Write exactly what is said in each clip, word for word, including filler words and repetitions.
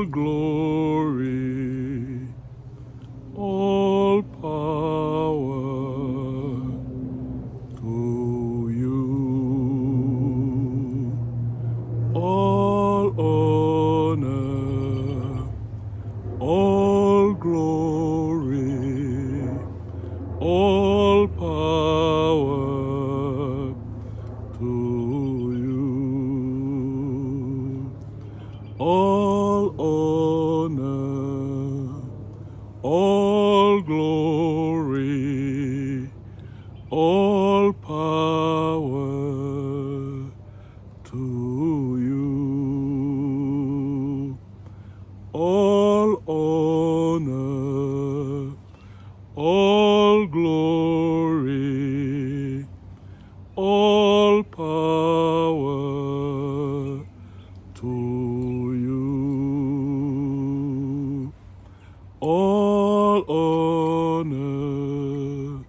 glory, all power to you. All honor, all glory, all power to you. All honor, all glory, all power to you. All honor, all glory, all power to you. All honor,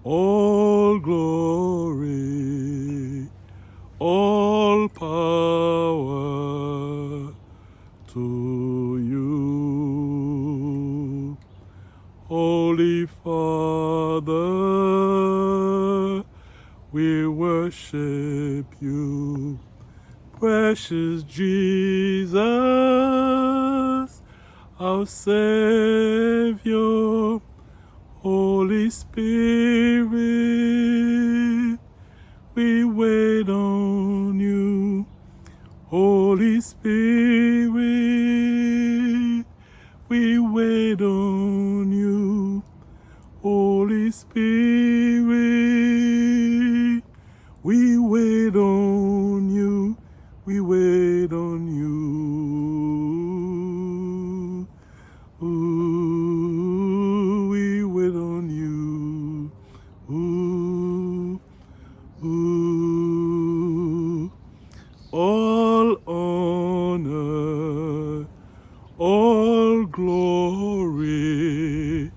all glory, all power to you. Holy Father, we worship you. Precious Jesus, our Savior, Holy Spirit, we wait on you. Holy Spirit, we wait on you. Holy Spirit, we wait on you. We wait on you. Ooh, we wait on you. Ooh, ooh. All honor, all glory,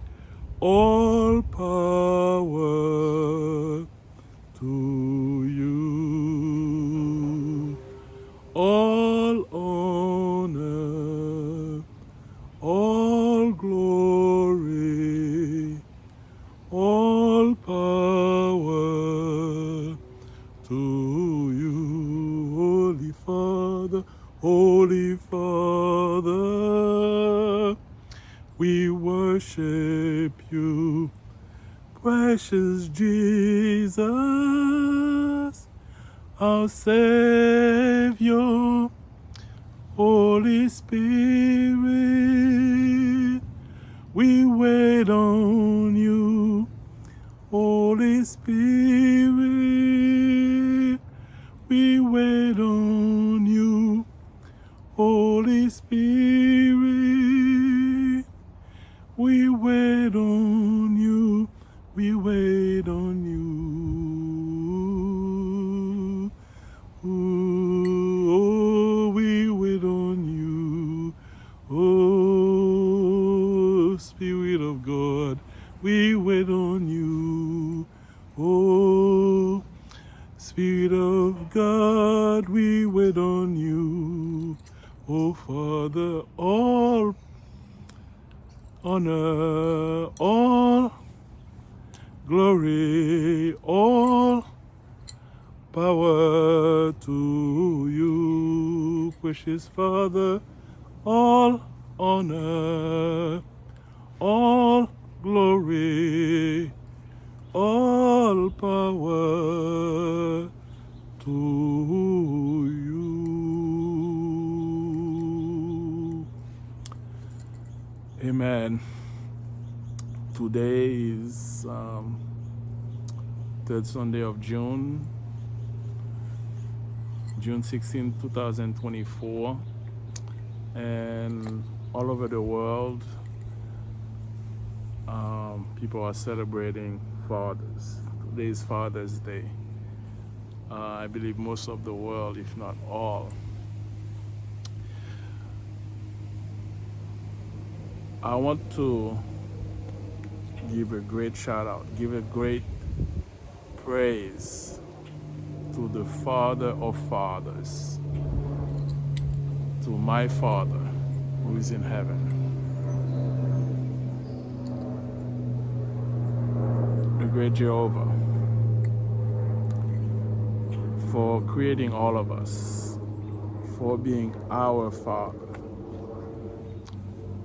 all power to you. All honor, all glory, all power to you, Holy Father, Holy Father. We worship you, precious Jesus, our Savior. Holy Spirit, we wait on you. Holy Spirit, we wait on you. Holy Spirit, we wait on you. We wait on you. Ooh, oh, we wait on you. Oh, Spirit of God, we wait on you. Oh, Spirit of God, we wait on you. Oh, Father, all honor, all glory, all power to you, precious Father. All honor, all glory, all power to you. Amen. Today is um, third Sunday of June, June sixteenth, two thousand twenty-four, and all over the world, um, people are celebrating fathers. Today is Father's Day. Uh, I believe most of the world, if not all. I want to give a great shout out, give a great praise to the Father of fathers, to my Father, who is in heaven, the great Jehovah, for creating all of us, for being our Father.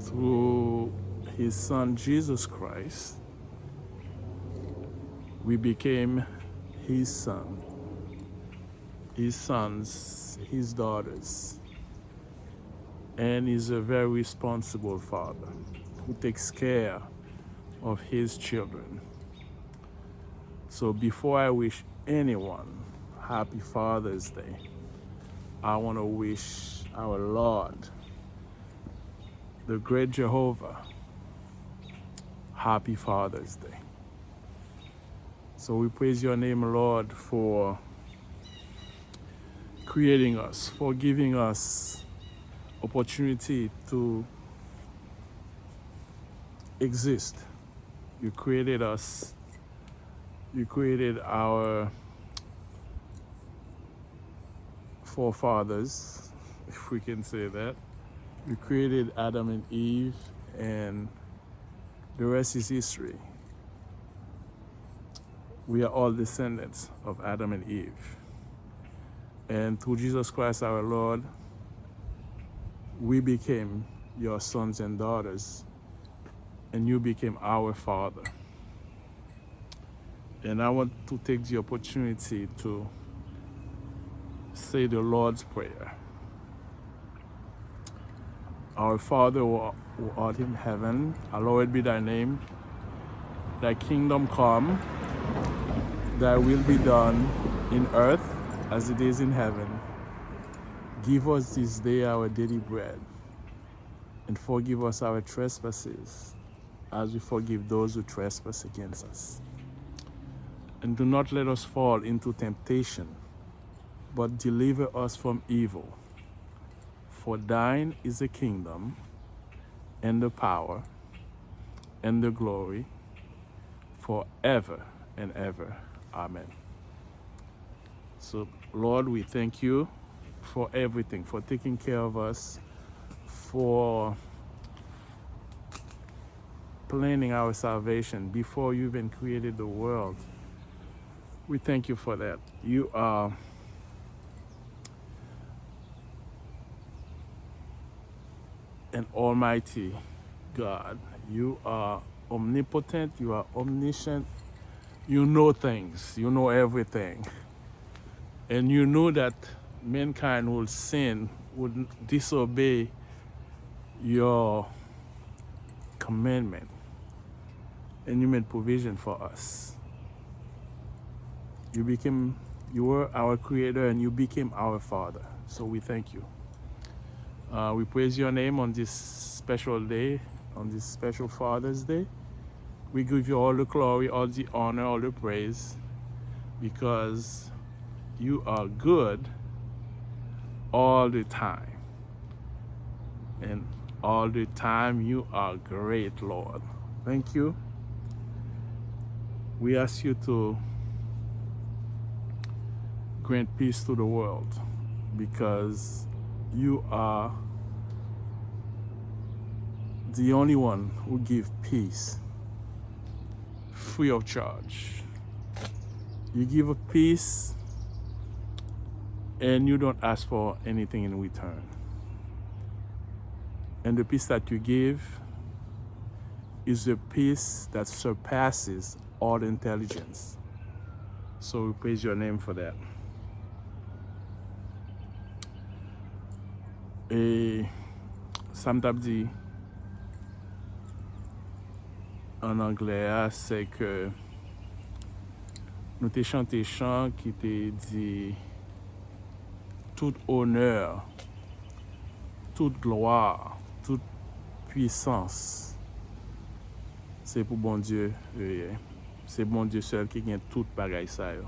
Through his Son Jesus Christ, we became his son, his sons, his daughters. And he's a very responsible father who takes care of his children. So before I wish anyone happy Father's Day, I want to wish our Lord, the great Jehovah, happy Father's Day. So we praise your name, Lord, for creating us, for giving us opportunity to exist. You created us. You created our forefathers, if we can say that. You created Adam and Eve, and the rest is history. We are all descendants of Adam and Eve. And through Jesus Christ our Lord, we became your sons and daughters, and you became our Father. And I want to take the opportunity to say the Lord's Prayer. Our Father who who art in heaven, hallowed be thy name. Thy kingdom come, thy will be done in earth as it is in heaven. Give us this day our daily bread, and forgive us our trespasses, as we forgive those who trespass against us. And do not let us fall into temptation, but deliver us from evil. For thine is the kingdom, and the power, and the glory, forever and ever. Amen. So, Lord, we thank you for everything, for taking care of us, for planning our salvation before you even created the world. We thank you for that. You are an almighty God. You are omnipotent, you are omniscient. You know things, you know everything. And you knew that mankind would sin, would disobey your commandment. And you made provision for us. You became, you were our creator and you became our father. So we thank you. Uh, we praise your name on this special day, on this special Father's Day. We give you all the glory, all the honor, all the praise, because you are good all the time. And all the time you are great, Lord. Thank you. We ask you to grant peace to the world because you are the only one who give peace free of charge. You give a peace and you don't ask for anything in return. And the peace that you give is the peace that surpasses all intelligence. So we praise your name for that. E sa m t ap di an anglè a, se ke nou te chante chan ki te di, tout onè, tout glwa, tout pwisans, se pou Bondye yo ye. Se Bondye sèl ki gen tout bagay sa yo.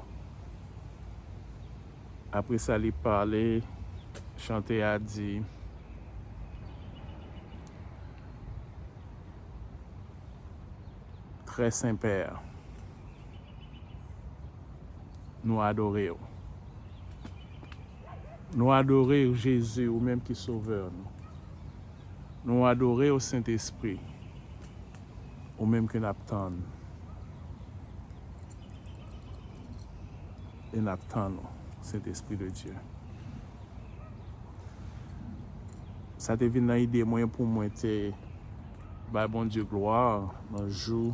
Apre sa, li pale, chante a di, Très Saint Père, nou adore w. Nou adore w, Jezi, ou menm ki Sovè nou. Nou adore w, Sentespri, ou menm ke n ap tann. E n ap tann ou, Sentespri de Dye. Sa te vin nan ide mwen pou mwen te bay Bondye glwa nan jou,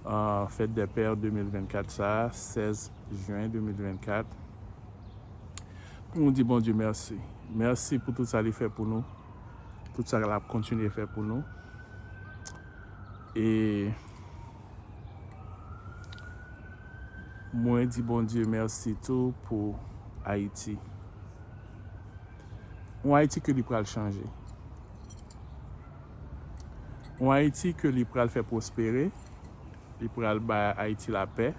ah, Fèt dè Pè de mil vennkat sa a, sèz jen de mil vennkat, pou nou di Bondye mèsi. Mèsi pou tout sa li fè pou nou, tout sa l ap kontinye fè pou nou. E mwen di Bondye mèsi tou pou Ayiti. Yon Ayiti ke li pral chanje. Yon Ayiti ke li pral fè pwospere. Li pral bay Ayiti lapè.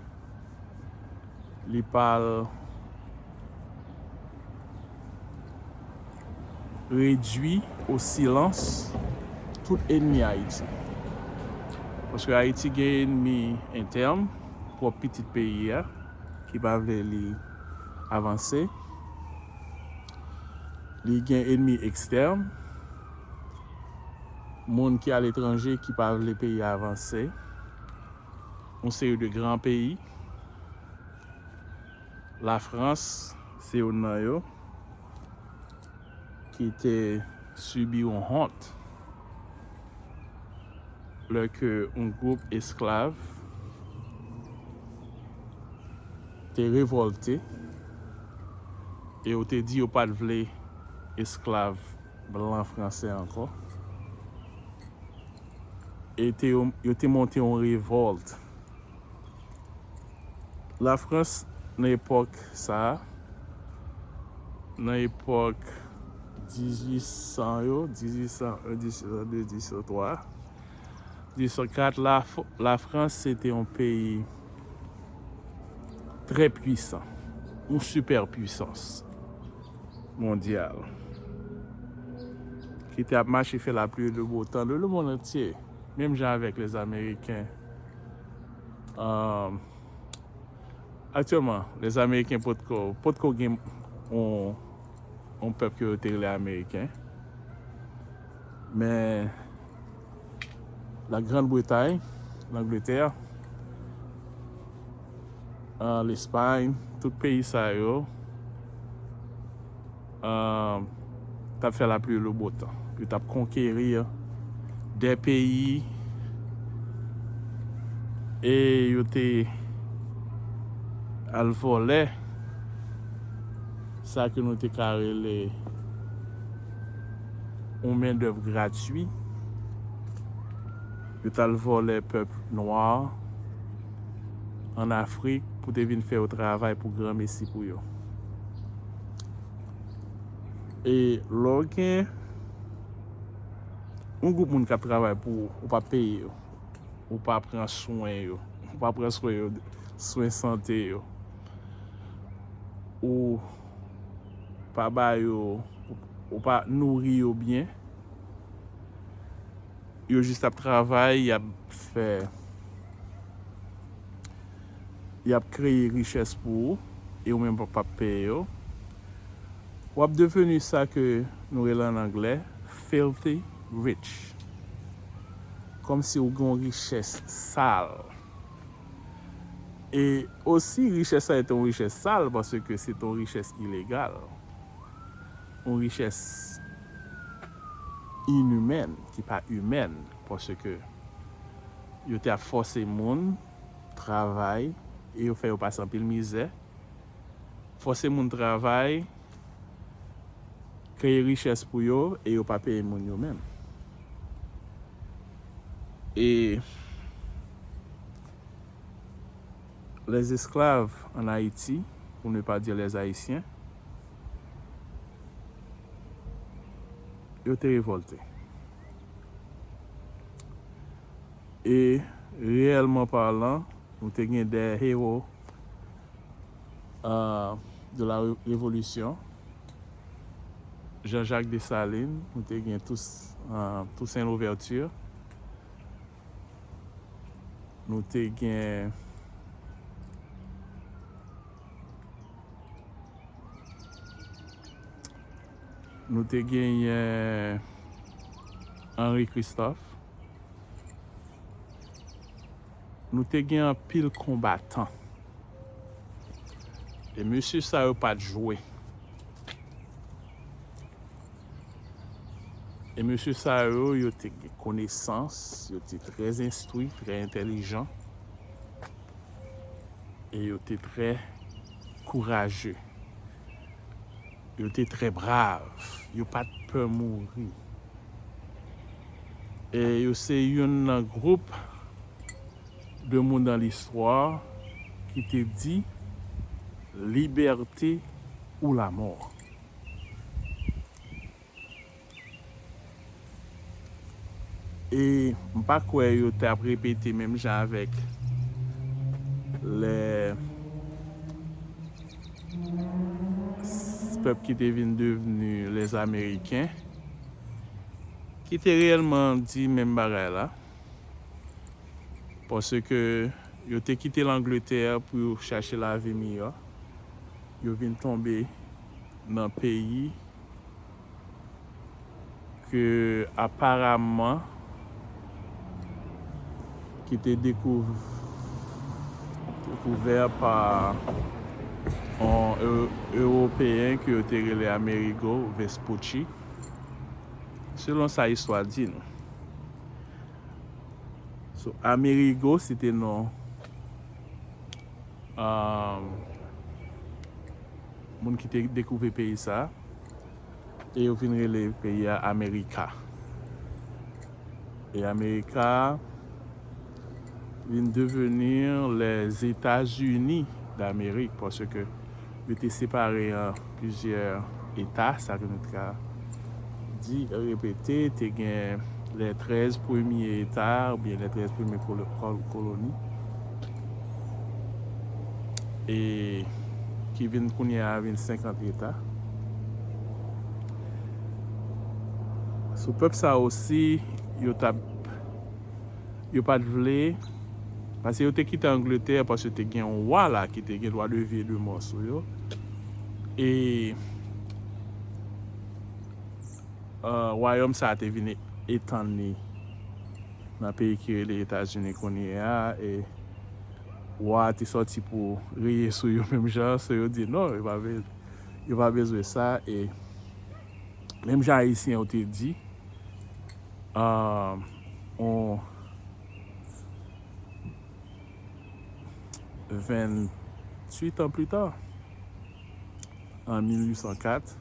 Li pral redui o silans tout enmi Ayiti. Paske Ayiti gen enmi entèn, pwòp pitit peyi a, ki pa vle li avanse. Li gen enmi ekstèn, moun ki aletranje ki pa vle peyi a avanse. Yon seri de gran peyi. Lafrans se youn nan yo ki te sibi yon wont lè ke yon gwoup esklav te revòlte e yo te di yo pa t vle esklav blan franse ankò. E te, yo, yo te monte yon revòlt. Lafrans, nan epòk sa a, nan epòk dizuit san yo, dizuit san en, dizuit san de, dizuit san twa, dizuit san kat, la, Lafrans se te yon peyi trè pwisan, yon sipèpwisans mondyal ki te ap mache fè lapli e le bo tan de le mond antye, menm jan avèk lèzameriken. Aktyèlman, lèzameriken potko potko gen yon yon pèp ke yo te rele ameriken. Men la Grande Bretagne, Langletè, Lespay, tout peyi sa yo t ap fè lapli e le bo tan. Yo t ap konkeri de peyi e yo te al vòlè sa ke nou te ka rele yon mendèv gratui. Yo t al vòlè pèp nwa an Afrik pou te vin fè yo travay pou granmesi pou yo. E lè w gen yon gwoup moun k ap travay pou ou, ou pa peye yo, ou pa pran swen yo, ou pa pran swen yo, swen sante yo, ou pa ba yo, ou pa nouri yo byen, yo jis ap travay, y ap fè, y ap kreye richès pou ou, e ou menm w p ap peye yo. W ap deveni sa ke nou rele ann anglè filthy rich. Kòmsi ou gen yon richès sal. E osi, richès sa a te yon richès sal, paske se te yon richès ilegal. Yon richès inimèn, ki pa imèn, paske yo te ap fòse moun travay e yo fè yo pase anpil mizè. Fòse moun travay, kreye richès pou yo e yo pa peye moun yo menm. E les esclaves en Haïti, pour ne pas dire les Haïtiens, yo te revòlte. E reyèlman palan, nou te gen de héros, euh, de la ré- révolution. Jean-Jacques Dessalines, nou te gen Tous- euh, Toussaint Louverture, nou te gen nou te genyen Henri Christophe, nou te gen anpil konbatan. E mesye sa yo pa t jwe. E mesye sa yo, yo te gen konesans, yo te trè enstwi, trè entèlijan, e yo te trè kouraje. Yo te trè brav, yo pa t pè mouri. E yo se youn nan gwoup de moun nan listwa ki te di, liberté ou la mort. E m pa kwè yo t ap repete menm jan avèk lè pèp ki te vin devni lèzameriken, ki te reyèlman di menm bagay la. Paske yo te kite Langletè pou yo chache lavi miyò. Yo vin tonbe nan peyi ke aparaman ki te dekouv-, dekouvè pa yon Ewo-, Ewopeyen ke yo te rele Amerigo Vespucci, selon sa istwa di nou. So, Amerigo, se te non, um, moun ki te dekouvri peyi sa, e yo vin rele peyi a Amerika. E Amerika vin devenir les États-Unis d'Amérique, paske yo te separe an plizyè eta, sa ke nou te ka di, repete, te gen les treize premiers États, oubyen les treize premiers colo-, col-, colonies, e ki vin kounye a vin senkant eta. Sou pèp sa osi, yo t ap, yo pa t vle, paske yo te kite Angletè, paske te gen yon wa la ki te gen droit de vie et de mort sou yo. E, euh, wayòm sa a te vin etann li nan peyi ki rele Etazini kounye a, e wa a te sòti pou reye sou yo menm jan, so yo di non, yo pa be-, yo pa bezwen sa, e menm jan Ayisyen yo te di, ah, on venntuit an pli ta, an mil uit san kat,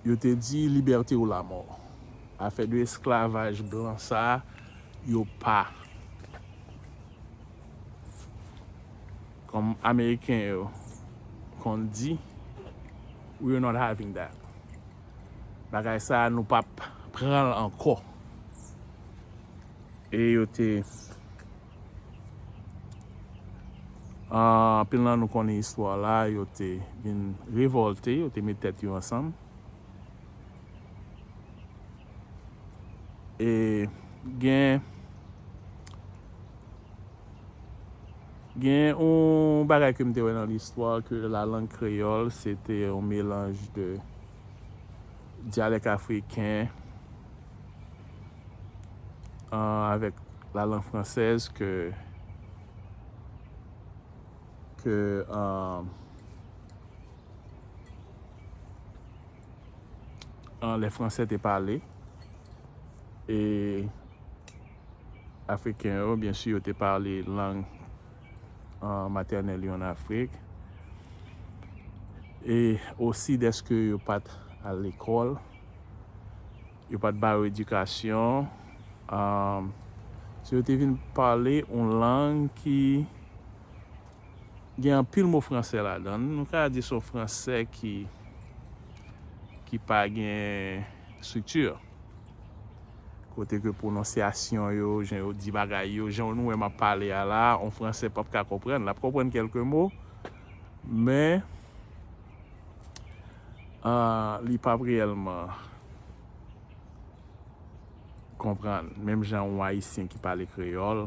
yo te di, liberté ou la mort. Afè de esklavaj blan sa, yo pa. Kòm Ameriken yo konn di, we are not having that. Bagay sa, nou p ap pran l ankò. E yo te, ah, anpil nan nou konnen istwa la, yo te vin revòlte, yo te met tèt yo ansanm. E gen, gen yon bagay ke m te wè nan listwa, ke la lang kreyòl, se te yon melanj de dyalèk afriken, ah, avèk la lang fransèz ke, ke, ah, ah, les Français te pale. E Afriken yo, byen si, yo te pale lang, ah, matènèl yo an Afrik. E osi dèske yo pa t al lekòl, yo pa t ba yo edikasyon. Ah, so yo te vin pale yon lang ki gen anpil mo fransè ladan l. Nou ka di se yon fransè ki, ki pa gen estrikti. Kote ke pwononsyasyon yo, jan yo di bagay yo, jan nou wè m ap pale a la, yon fransè p ap ka konprann. L ap konprann kèlke mo, men, ah, li p ap reyèlman konprann. Menm jan yon Ayisyen ki pale kreyòl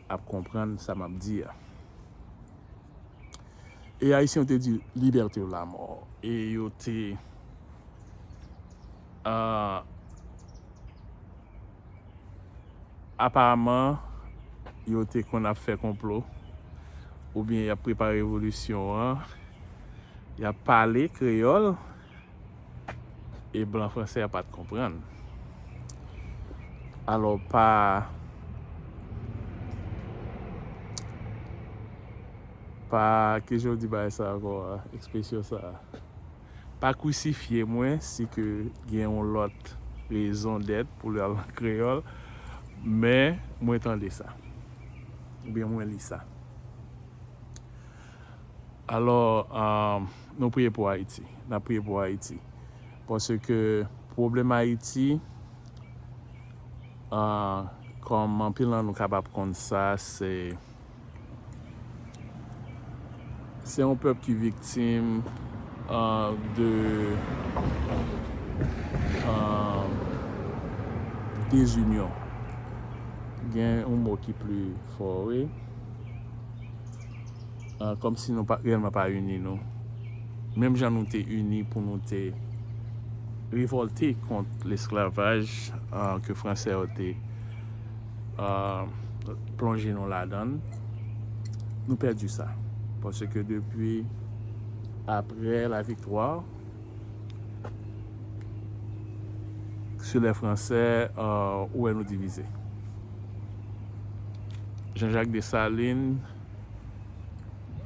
ap konprann sa m ap di a. E Ayisyen yo te di, liberté ou la mort. E yo te, ah, aparamman, yo te konn ap fè konplo, oubyen y ap prepare revolisyon an, y ap pale kreyòl, e blan fransè a pa t konprann. Alò, pa, pa, ki jan w di bagay sa ankò a, ekspresyon sa a? Pa krisifye mwen si ke gen yon lòt rezon dèt pou l al an kreyòl, men mwen tande sa, oubyen mwen li sa. Alò, ah, nou priye pou Ayiti. N ap priye pou Ayiti. Paske pwoblèm Ayiti, ah, kòm anpil nan nou kapab konn sa, se, se yon pèp ki viktim, ah, de, ah, dezinyon. Gen yon mo ki pli fò, wi. Ah, kòmsi nou pa, reyèlman pa ini nou. Menm jan nou te ini pou nou te revòlte kont lesklavaj, ah, ke Fransè yo te, ah, plonje nou ladan l, nou pèdi sa. Paske depi apre la viktwa, sou lè Fransè, ah, ou wè nou divize. Jean-Jacques Dessalines,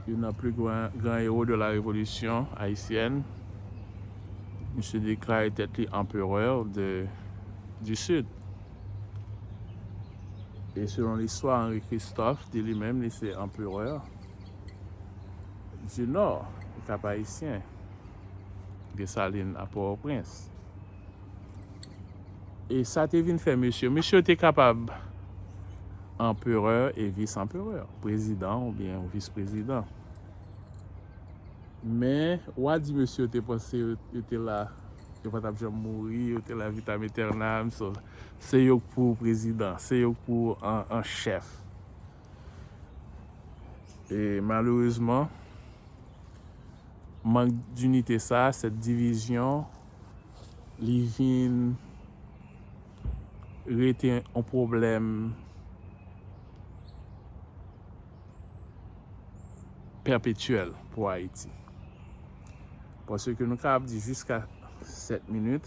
youn nan pli gran, gran ewo de la revolisyon ayisyèn, misye deklare tèt li anperè de, du Sud. E selon listwa, Henri Christophe di li menm li se anperè du Nord, Kap Ayisyen, Desalin a Pòtoprens. E sa te vin fè mesye, mesye te kapab anperè e vis anperè, prezidan oubyen vis prezidan. Men, w a di mesye yo te panse yo, yo te la, yo pa t ap janm mouri, yo te la vitam aeternam, so, se yo k pou prezidan, se yo k pou an, an chèf. E malerezman, mank dinite sa, sèt divizyon, li vin rete yon pwoblèm pèpetyèl pou Ayiti. Paske nou kapab di jiska sèt minit,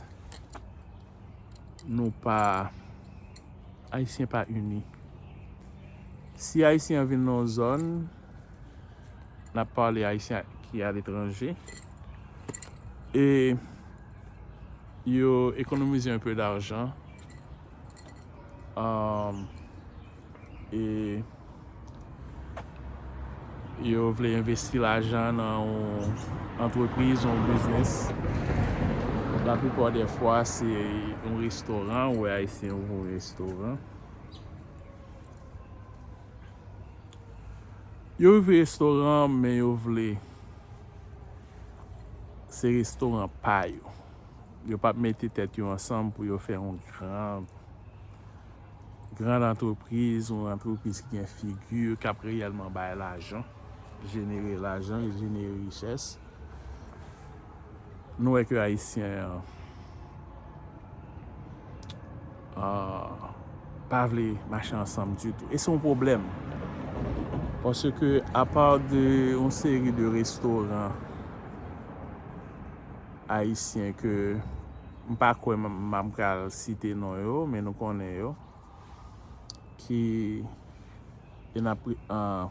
nou pa, Ayisyen pa ini. Si Ayisyen an vin nan yon zòn, n ap pale Ayisyen ki aletranje, e yo ekonomize un peu d'argent, um, e yo vle envesti lajan nan yon antrepriz, yon biznis. Laplipa dè fwa, se yon restoran, ou wè Ayisyen ouvri yon restoran. Yo ouvri restoran, men yo vle se restoran pa yo. Yo p ap mete tèt yo ansanm pou yo fè yon gran, gran antrepriz, yon antrepriz ki gen figi, k ap reyèlman bay lajan, jenere lajan, jenere richès. Nou wè ke Ayisyen an, ah, pa vle mache ansanm ditou. E se yon pwoblèm. Paske, apa de yon seri de restoran ayisyen ke m pa kwè m, m ap pral site non yo, men nou konnen yo, ki, e n ap, ah,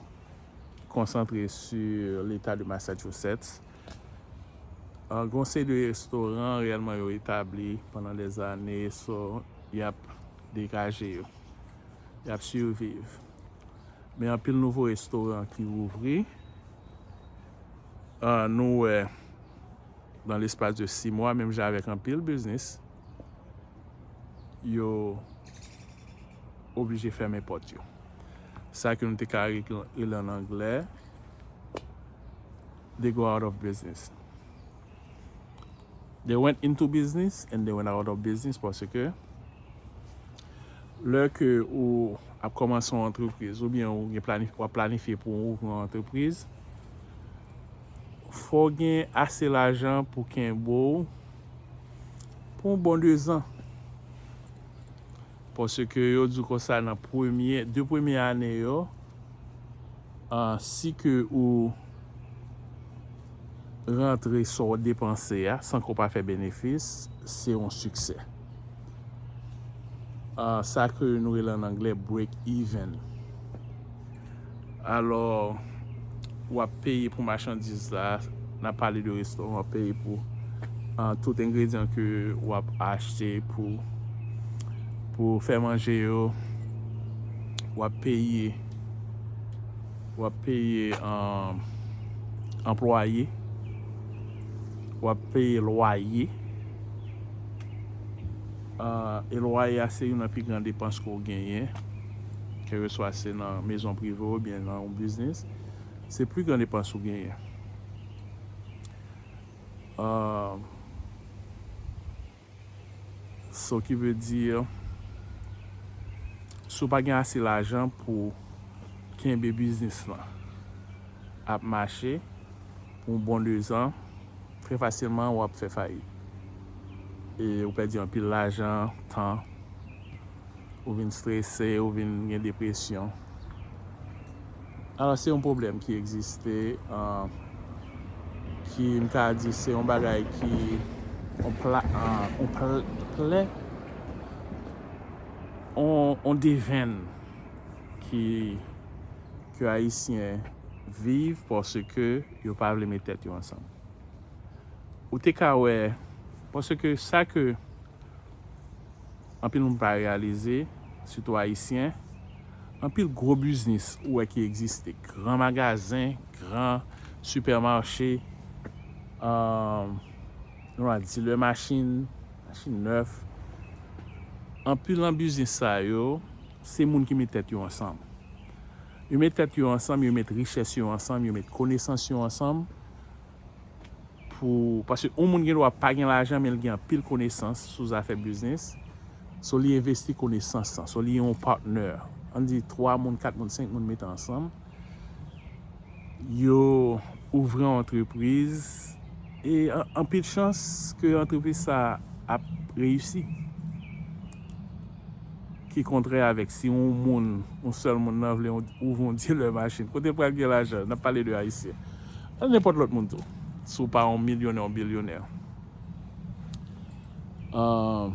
konsantre sou leta de Massachusetts. Ah, gen yon seri de restoran reyèlman yo etabli pandan dèzane, so, y ap degaje yo. Y ap siviv. Men anpil nouvo restoran ki ouvri. Ah, nou wè, nan lespas de sis mwa, menm jan avèk anpil biznis, yo oblije fèmen pòt yo. Sa ke nou te ka re-, rele an anglè, they go out of business. They went into business and they went out of business paske lè ke ou ap kòmanse yon antrepriz oubyen ou gen planif-, w ap planifye pou w ouvri yon antrepriz, Fò w gen ase lajan pou kenbe w pou yon bon dezan. Paske yo di w konsa, nan premye, de premye ane yo, ah, si ke ou rantre sa w depanse a, san ke w pa fè benefis, se yon siksè. Ah, sa ke nou rele an anglè break even. Alò, w ap peye pou machandiz la, n ap pale de restoran, w ap peye pou, ah, tout engredyan ke w ap achte pou, pou fè manje yo, w ap peye, w ap peye, ah, anplwaye, w ap peye lwaye. Ah, e lwaye a se youn nan pi gran depans ke w genyen, kèlkeswa se nan mezon prive oubyen nan yon biznis, se pi gran depans ou genyen. Ah, so ki vle di, si w pa gen ase lajan pou kenbe biznis lan ap mache pou yon bon dezan, trè fasilman w ap fè fayit. E ou pèdi anpil lajan, tan, ou vin strese, ou vin gen depresyon. Alò, se yon pwoblèm ki egziste, ah, ki, m ka di, se yon bagay ki, yon pla, ah, yon pl-, plè, yon, yon devenn ki, ke Ayisyen viv paske yo pa vle met tèt yo ansanm. Ou te ka wè, paske sa ke anpil moun pa reyalize, sitou Ayisyen, anpil gwo biznis ou wè ki egziste, gran magazen, gran sipèmache, ah, nou va di dilè machin, machin nèf. Anpil nan biznis sa yo, se moun ki met tèt yo ansanm. Yo met tèt yo ansanm, yo met richès yo ansanm, yo met konesans yo ansanm. Pou, paske yon moun gen dwa pa gen lajan, men l gen anpil konesans sou zafè biznis. So, li envesti konesans lan. So, li yon patnè. Ann di twa moun, kat moun, senk moun mete ansanm. Yo ouvri yon antrepriz. E an-, anpil chans ke antrepriz sa ap reyisi. Ki kontrè avèk si yon moun, yon sèl moun nan vle yon, ouvri yon dilè machin. Kote l pral gen lajan? N ap pale de Ayisyen. Nenpòt lòt moun tou. Si w pa yon milyonè, yon bilyonè. Ah,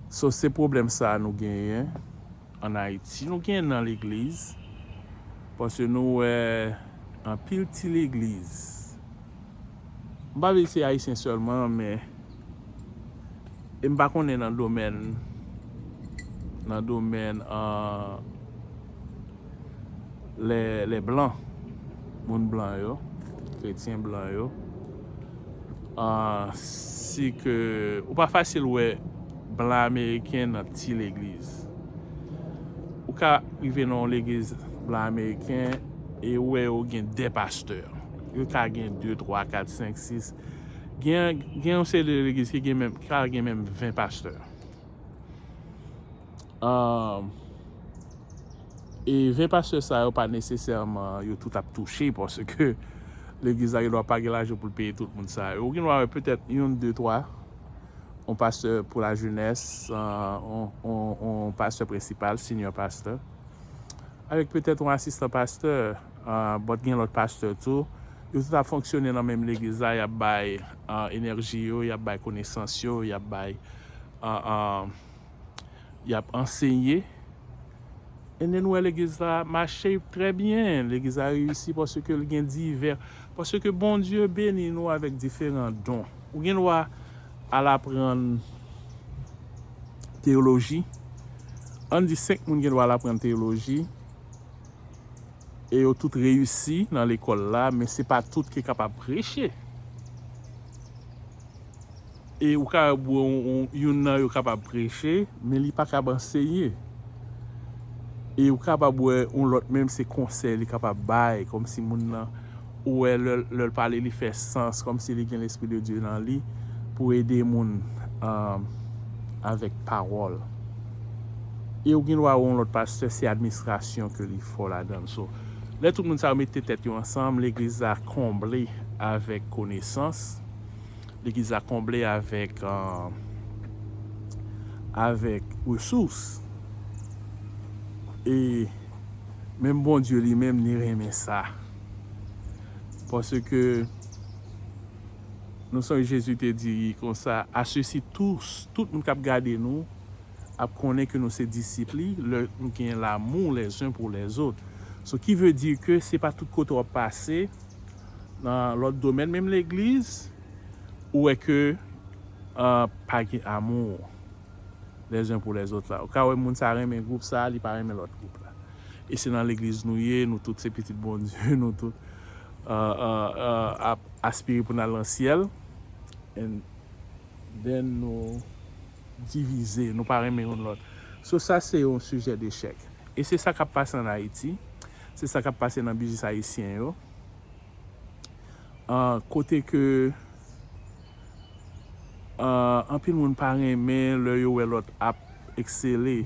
so, se pwoblèm sa a nou genyen ann Ayiti. Nou genyen nan legliz. Paske nou wè anpil ti legliz. M pa vle se Ayisyen sèlman, men e m pa konnen nan domèn, nan domèn, ah, lè, lè blan, moun blan yo, kretyen blan yo, ah, si ke ou pa fasil wè blan ameriken nan ti legliz. Ou ka rive nan yon legliz blan ameriken e ou wè yo gen de pastè. Yo ka gen de, twa, kat, senk, sis. Gen, gen yon seri de legliz ki gen menm, ki ka gen menm ven pastè. Ah, e ven pastè sa yo pa nesesèman yo tout ap touche, paske legliz la gen dwa pa gen lajan pou l peye tout moun sa yo. Ou gen dwa wè petèt youn, de, twa, yon pastè pou lajenès, ah, yon, yon, yon pastè prensipal, senior pastor, avèk petèt yon asistan pastè, ah, but gen lòt pastè tou. Yo tout ap fonksyone nan menm legliz la, y ap bay, ah, enèji yo, y ap bay konesans yo, y ap bay, ah, ah, y ap anseye. And then, nou wè legliz la mache trè byen. Legliz la reyisi paske l gen divè, paske Bondye beni nou avèk diferan don. Ou gen dwa al aprann teyoloji. Ann di senk moun gen dwa al aprann teyoloji. E yo tout reyisi nan lekòl la, men se pa tout ki kapab preche. E ou ka wè yon, yon, youn nan yo kapab preche, men li pa kab anseye. E ou kapab wè yon lòt menm se konsèy li kapab bay, kòmsi moun nan, ou wè lè, lè l pale li fè sans, kòmsi li gen Lespri de Dye nan li pou ede moun, um, avèk pawòl. E ou gen dwa wè yon lòt pastè, se administrasyon ke li fò ladan l. So, Lè tout moun sa yo mete tèt yo ansanm, legliz la konble avèk konesans, legliz la konble avèk, euh, avèk resous. E menm Bondye li menm, li renmen sa. Paske nou sonje Jezi te di konsa, à ceux-ci tous, tout moun k ap gade nou, ap konnen ke nou se disip li, lè nou gen l'amour les uns pour les autres. So, ki vle di ke se pa tout kote w ap pase, nan lòt domèn, menm legliz, ou wè ke, euh, pa gen amou les uns pour les autres la. Ou ka wè moun sa renmen gwoup sa, li pa renmen lòt gwoup la. E se nan legliz nou ye, nou tout se pitit Bondye, nou tout, euh, euh, euh, ap aspire pou n al nan syèl. And then nou divize, nou pa renmen youn lòt. So sa se yon sijè dechèk. E se sa k ap pase ann Ayiti, se sa k ap pase nan biznis ayisyen yo. Ah, kote ke, ah, anpil moun pa renmen lè yo wè lòt ap eksele,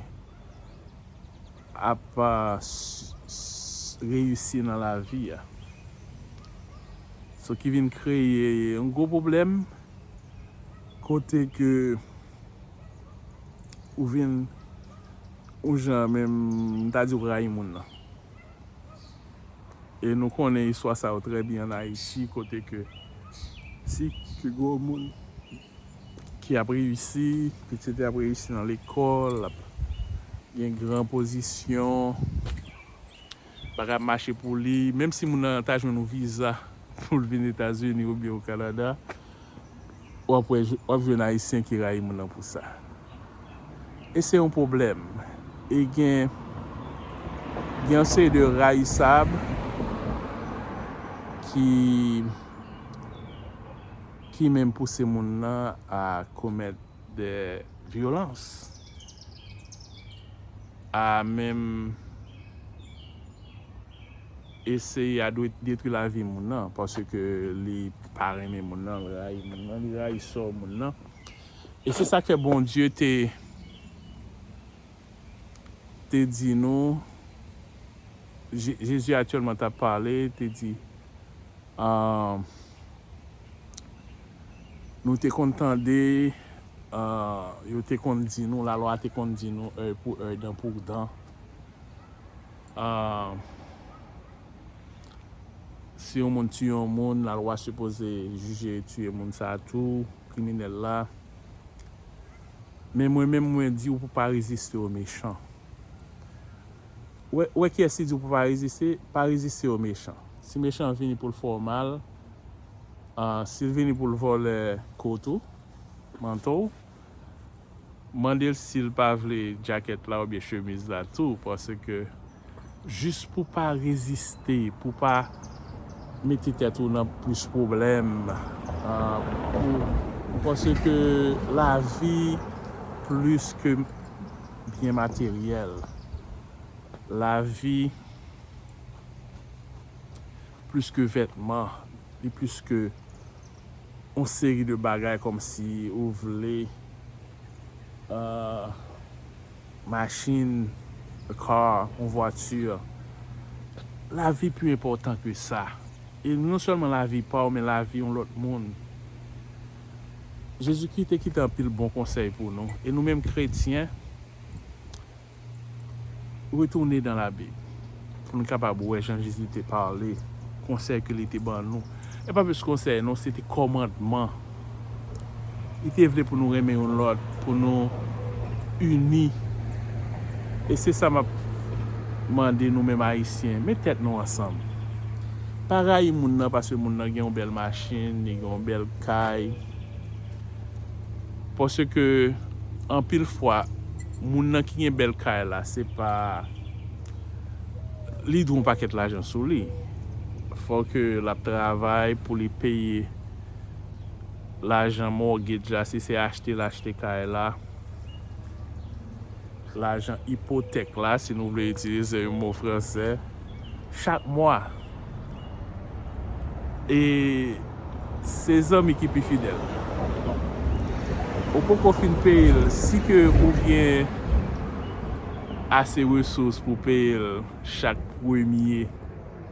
ap, ah, s-, s-, reyisi nan lavi a. So ki vin kreye yon gwo pwoblèm kote ke ou vin yon jan menm, m ta di w rayi moun nan. E nou konnen istwa sa yo trè byen ann Ayiti, kote ke si ke gwo moun ki ap reyisi, pitit li ap reyisi nan lekòl, l ap gen gran pozisyon, bagay ap mache pou li, menm si moun nan ta jwenn yon viza pou l vin Etazini oubyen o Kanada, w ap wè, w ap jwenn Ayisyen ki rayi moun nan pou sa. E se yon pwoblèm. E gen, gen yon seri de rayisab ki, ki menm pouse moun nan a komèt de vyolans, a menm eseye a dwe-, detwi lavi moun nan, paske li pa renmen moun nan, li rayi moun nan, li rayi sò moun nan. E se sa k fè Bondye te, te di nou, Je-, Jezi aktyèlman t ap pale, te di, ah, nou te konn tande, ah, yo te konn di nou, lalwa te konn di nou, œil pour œil, dent pour dent. Ah, si yon moun tiye yon moun, lalwa sipoze jije tiye moun sa a tou, kriminèl la. Men mwen menm, mwen di w pou pa reziste o mechan. Ou wè, ou wè kiyès ki di w pou pa reziste? Pa reziste o mechan. Si mechan vini pou l fè w mal, ah, si l vini pou l vòlè kot ou, manto w, mande l si l pa vle djakèt la oubyen chemiz la tou, paske jis pou pa reziste, pou pa mete tèt ou nan plis pwoblèm, ah, pou, paske lavi plis ke byen materyèl. Lavi plis ke vètman, li plis ke yon seri de bagay kòmsi ou vle, euh, machin, a car, yon vwati. Lavi pi enpòtan ke sa. E non sèlman lavi pa w, men lavi yon lòt moun. Jezikri te kite anpil bon konsèy pou nou. E nou menm kretyen, retounen dan Labib pou nou kapab wè jan Jezi te pale, konsèy ke li te ban nou. E pa plis konsèy, non, se te kòmandman. Li te vle pou nou renmen youn lòt, pou nou ini. E se sa m ap mande nou menm Ayisyen, met tèt nou ansanm. Pa rayi moun nan paske moun nan gen yon bèl machin, li gen yon bèl kay. Paske anpil fwa, moun nan ki gen bèl kay la, se pa li dwe yon pakèt lajan sou li. Fò ke l ap travay pou li peye lajan mortgage la, si se achte l achte kay la, lajan ipotèk la, si nou vle itilize yon mo fransè, chak mwa. E se zanmi ki pi fidèl. Ou poko fin peye l, si ke ou gen ase resous pou peye l chak premye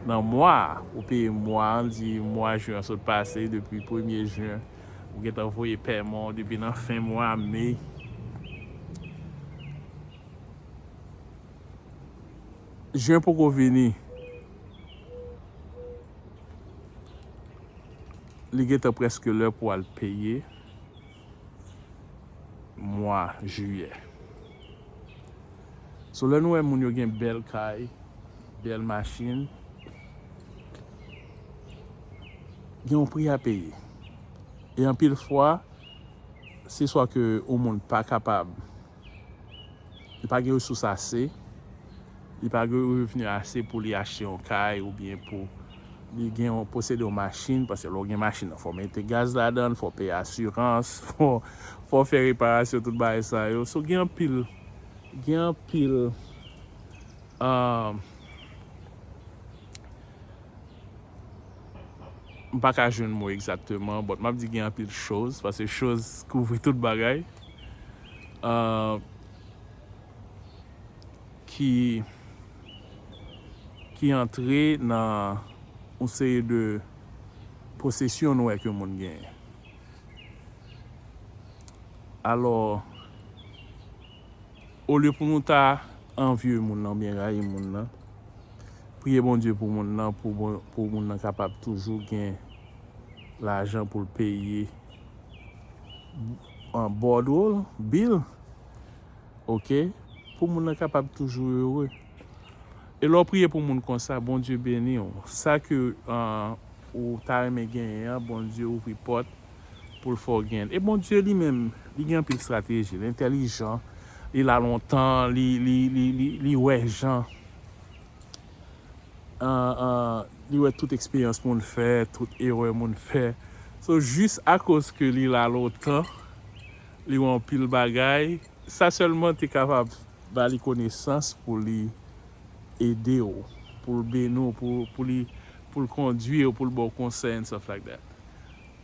nan mwa, ou peye mwa, ann di mwa jen an sot pase, depi premye jen, ou gentan voye pèman w depi nan fen mwa me. Jen poko vini. Li gentan prèske lè pou al peye mwa jiyè. So, lè nou wè moun yo gen bèl kay, bèl machin, gen yon pri a peye. E anpil fwa, se swa ke yon moun pa kapab, li pa gen resous ase, li pa gen revni ase pou li achte yon kay oubyen pou li gen yon, posede yon machin, paske lè w gen machin nan, fò w mete gaz ladan l, fò w peye asirans, fò, fò w fè reparasyon, tout bagay sa yo. So, gen anpil, gen anpil, ah, m pa ka jwenn mo egzakteman, but m ap di gen anpil choz, paske choz kouvri tout bagay. Ah, ki, ki antre nan yon seri de posesyon nou wè ke moun genyen. Alò, olye pou nou ta anvye moun nan, oubyen rayi moun nan, priye Bondye pou moun nan, pou bon, pou moun nan kapab toujou gen lajan pou l peye an bòdwo l, bil, oke, pou moun nan kapab toujou ere. E lè w priye pou moun konsa, Bondye beni w. Sa ke, ah, ou ta renmen genyen an, Bondye ouvri pòt pou l fè w genyen. E Bondye li menm, li gen anpil estrateji, li entèlijan, li la lontan, li, li, li, li, li wè jan, ah, ah, li wè tout eksperyans moun fè, tout erè moun fè. So, jis akoz ke li la lontan, li wè anpil bagay, sa sèlman te kapab ba li konesans pou li ede w, pou l beni w, pou, pou li, pou l kondwi w, pou l ba w konsèy and stuff like that.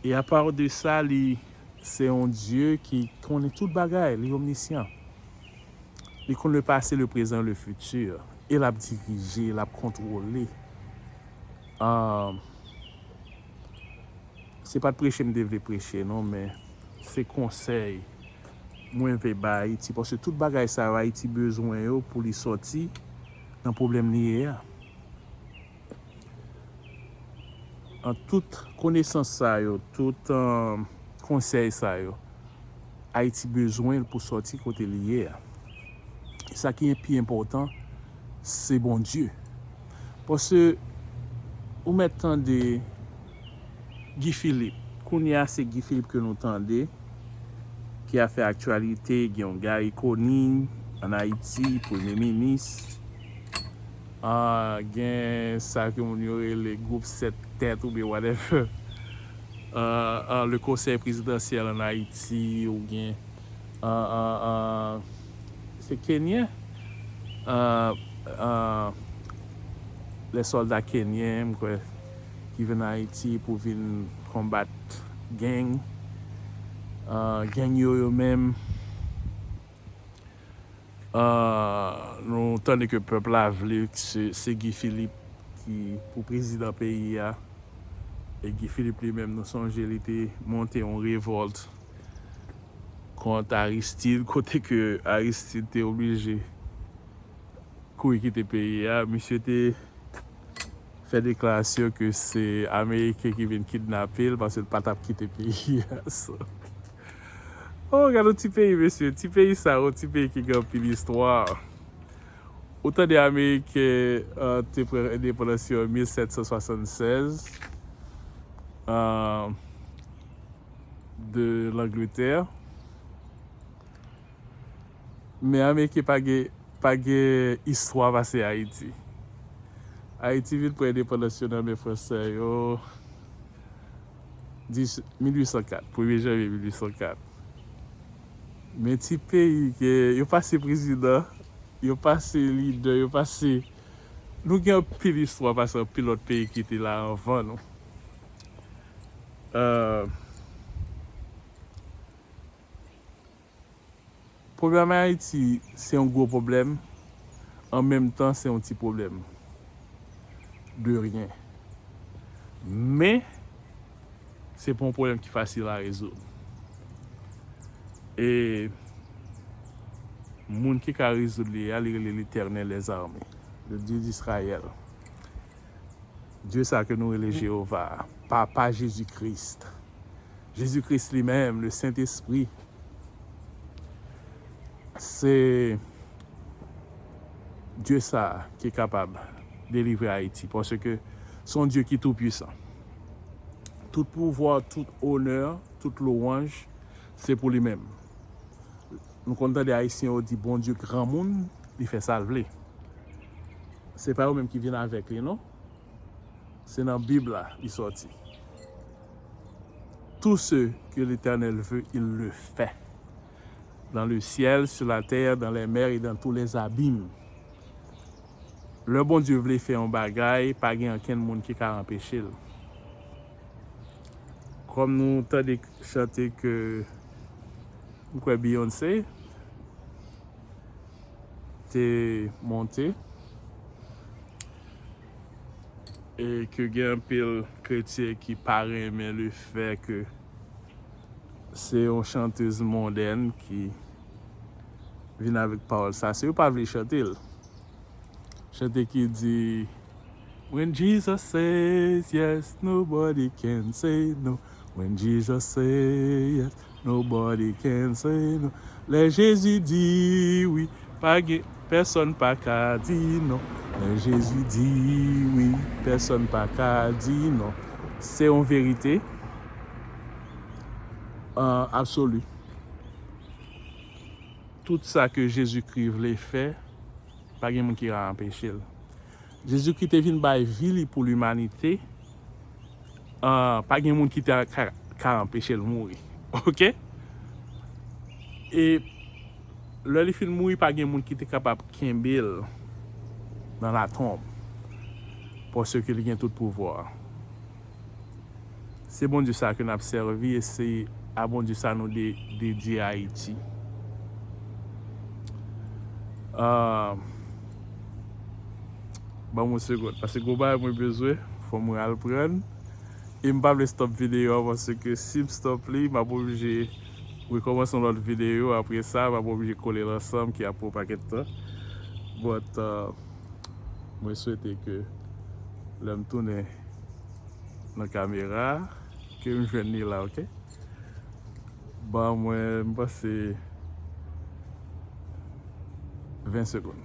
E apa de sa, li se yon Dye ki konnen tout bagay, li omnisyan. Li konn le pase, le prezan, le fiti. E l ap dirije, l ap kontwole. Ah, se pa t preche m te vle preche, non, men se konsèy mwen vle bay Ayiti, paske tout bagay sa yo Ayiti bezwen yo pou li sòti nan pwoblèm li ye a. An tout konesans sa yo, tout, ah, konsèy sa yo, Ayiti bezwen l pou sòti kote li ye a. E sa ki pi enpòtan, se Bondye. Paske ou mèt tande Guy Philippe. Kounye a, se Guy Philippe ke nou tande, ki ap fè aktyalite. Gen yon Garry Conille ann Ayiti, premye minis. Ah, gen sa ke moun yo rele gwoup sèt tèt oubyen whatever. Ah, ah, le konsèy prezidansyèl ann Ayiti, ou gen, ah, ah, ah, se Kenyen? Ah, ah, lè sòlda kenyen, m kwè, ki vin Ayiti pou vin konbat gang. Ah, gang yo, yo menm, ah, nou tande ke pèp la vle se, se Guy Philippe ki pou prezidan peyi a. E Guy Philippe li menm, nou sonje li te monte yon revòlt kont Aristide, kote ke Aristide te oblije kouri kite peyi a. Misye te fè deklarasyon ke se Ameriken ki vin kidnape l paske l pa t ap kite peyi a. So, oh, gade yon ti peyi, mesye. Ti peyi sa, yon ti peyi ki gen anpil istwa. Ou tande Ameriken, euh, te pran endepandans yo an mil sèt san swasannsèz, euh, de Langletè. Men Ameriken pa gen, pa gen istwa pase Ayiti. Ayiti vin pran endepandans yo nan men fransè yo, dis, mil uit san kat, premye janvye mil uit san kat. Men ti peyi ke yo pase prezidan, yo pase lidè, yo pase, nou gen anpil istwa pase anpil lòt peyi ki te la anvan nou. Euh, Pwoblèm Ayiti, se yon gwo pwoblèm, an menm tan, se yon ti pwoblèm. de rien. Men, se pa yon pwoblèm ki fasil a rezoud. E moun ki ka rezoud li a, li rele Letènèl dèzame, le Dye d'Izrayèl. Dye sa ke nou rele Jewova a, Papa Jezi Kris. Jezi Kris li menm, le Sentespri, se Dye sa a ki kapab delivre Ayiti, paske se yon Dye ki toupwisan. Tout pouvwa, tout onè, tout lwanj, se pou li menm. Nou konn tande Ayisyen yo di Bondye granmoun, li fè sa l vle. Se pa yo menm ki vin avèk li, non. Se nan Bib la li sòti. Tout ce que l'Éternel veut, il le fait. Dans le ciel, sur la terre, dans les mers et dans tous les abîmes. Lè Bondye vle fè yon bagay, pa gen ankenn moun ki ka anpeche l. Kòm nou tande chante ke m kwè Beyoncé te monte, e ke gen anpil kretyen ki pa renmen le fè ke se yon chantez mondèn ki vin avèk pawòl sa. Se yo pa vle chante l. Chante ki di, "When Jesus says yes, nobody can say no. When Jesus says yes, nobody can say no. Lè Jezi di wi, pa gen, pèsonn pa ka di non. Lè Jezi di wi, pèsonn pa ka di non." Se yon verite, euh, absoli. Tout sa ke Jezikri vle fè, pa gen moun ki ka anpeche l. Jezikri te vin bay vi li pou limanite, ah, pa gen moun ki te ka, ka anpeche l mouri. Oke? E lè li fin mouri, pa gen moun ki te kapab kenbe l nan latonb, paske li gen tout pouvwa. Se Bondye sa ke n ap sèvi e se a Bondye sa nou de, dedye Ayiti. Ah, ban m yon segonn, paske gwo bagay mwen bezwen, fò mwen al pran. E m pa vle stop videyo a, paske si m stop li, m ap oblije rekòmanse yon lòt videyo. Apre sa, m ap oblije kole l ansanm, ki ap pran yon pakèt tan. But, ah, mwen swete ke lè m tounen nan kamera a, ke m jwenn li la, oke? Ban mwen, m panse, ven segonn.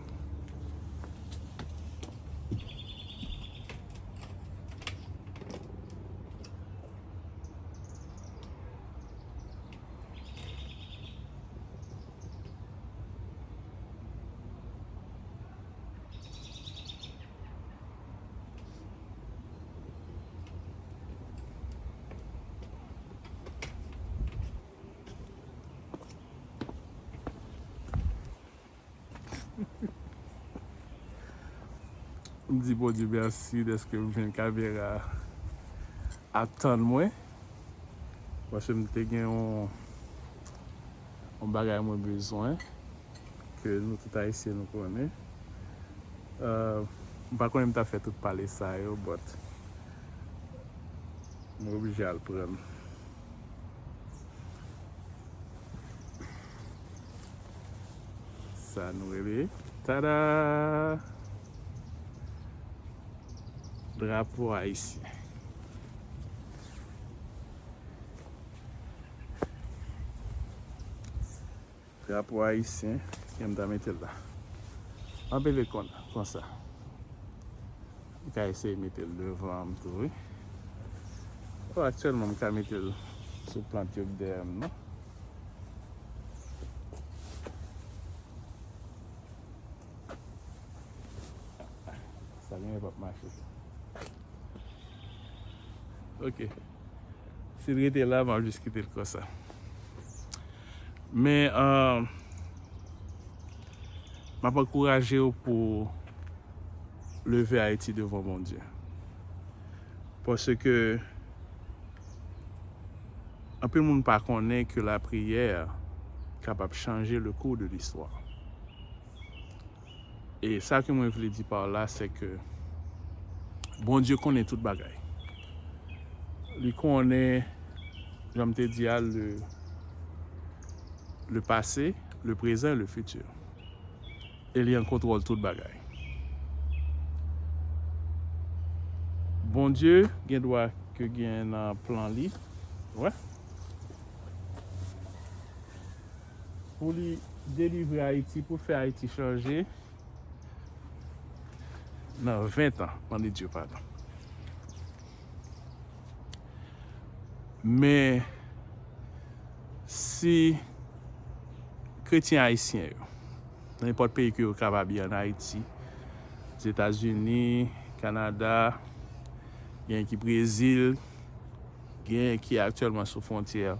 M di Bondye mèsi dèske m jwenn kamera a tann mwen. Paske m te gen yon, yon bagay mwen bezwen, ke nou tout Ayisyen nou konnen. Euh, m pa konnen m ta fè tout pale sa yo, but mwen oblije al pran l. Sa nou rele, tada! Drapo ayisyen. Drapo ayisyen, kè m ta mete l la. Anpil konn, konsa. M ka eseye mete l devan m tou, wi. Bon, aktyèlman, m ka mete l sou plant yo k dèyè m nan. Sa genlè p ap mache. Ok. Si l rete la, m ap jis kite l konsa. Men, euh, m ap ankouraje w pou leve Ayiti devan Bondye. Paske anpil moun pa konnen ke lapriyè kapab chanje le cours de l'histoire. E sa ke mwen vle di pa la, se ke Bondye konnen tout bagay. Li konnen, jan m te di a, le, le passé, le présent et le futur. E li an kontwòl tout bagay. Bondye gen dwa ke gen nan plan li, wè, pou li delivre Ayiti, pou fè Ayiti chanje nan ven tan, mande Dye padon. Men si kretyen ayisyen yo, nan nenpòt peyi ke yo kapab ye ann Ayiti, Zetazini, Kanada, gen ki Brezil, gen ki aktyèlman sou fwontyè,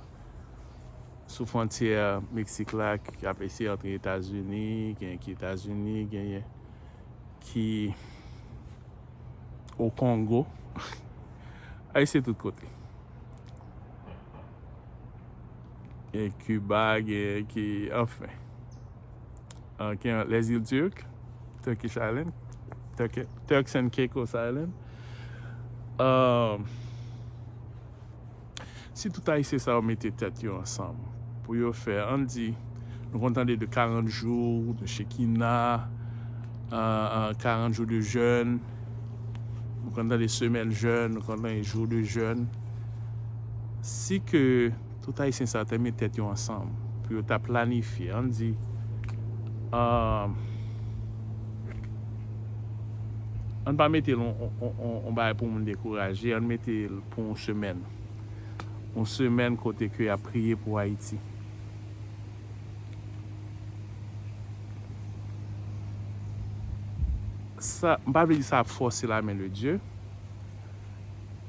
sou fwontyè Meksik la, ki ap eseye antre Etazini, gen ki Etazini, genyen ki o Kongo. Ayisyen tout kote. Gen Kiba, gen ki, anfen. Ah, gen les îles Turques, Turkish Island, Turk, Turks and Caicos Island. Ah, si tout Ayisyen sa yo mete tèt yo ansanm pou yo fè, ann di, nou konn tande de karant jou de Chekina, ah, ah, karant jou de jèn, nou konn tande semèn jèn, nou konn tande jou de jèn. Si ke tout Ayisyen sa yo te met tèt yo ansanm pou yo ta planifye, ann di, ah, ann pa mete l on, on, on, on bagay pou moun dekouraje, ann mete l pou yon semèn. Yon semèn kote ke y ap priye pou Ayiti. Sa, m pa vle di sa ap fòse la men de Dye,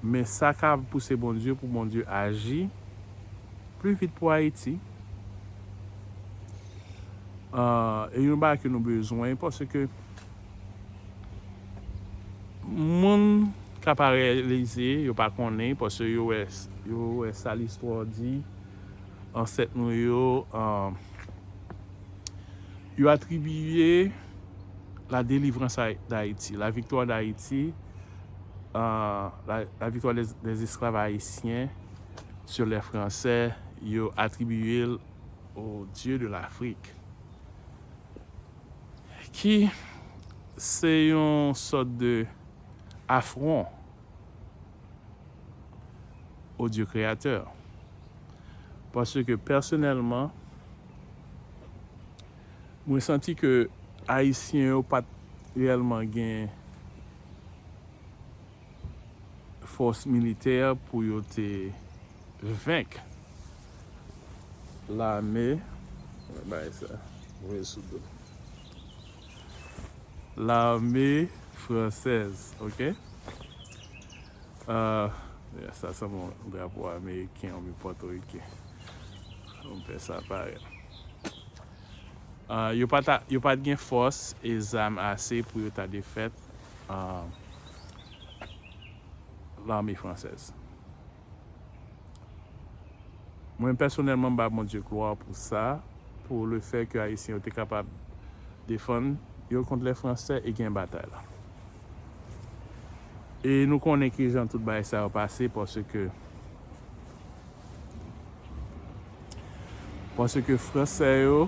men sa ka pouse Bondye pou Bondye aji pli vit pou Ayiti. Ah, e yon bagay ke nou bezwen, paske moun ka pa reyalize, yo pa konnen, paske yo wè, yo wè sa listwa di, ansèt nou yo, ah, yo atribiye la délivrance a- d'Haïti, la victoire d'Haïti, ah, la, la victoire des, des esclaves haïtiens sur les Français, yo atribiye l au Dieu de l'Afrique, ki se yon sòt de afwon au Dieu créateur. Paske pèsonèlman, mwen santi ke Ayisyen yo pa t reyèlman gen fòs militè pou yo te venk lame, bay sa, voye sou do. Lame fransèz, oke? Ah, yeah, sa sanble yon drapo ameriken oubyen pòtoriken. Ann fè sa parèt. Ah, yo pa ta, yo pa t gen fòs e zam ase pou yo ta defèt, ah, lame fransèz. Mwen, pèsonèlman, m ba Bondye glwa pou sa, pou le fè ke Ayisyen yo te kapab defann yo kont lè Fransè e gen batay la. E nou konnen kijan tout bagay sa yo pase, paske, paske Fransè yo,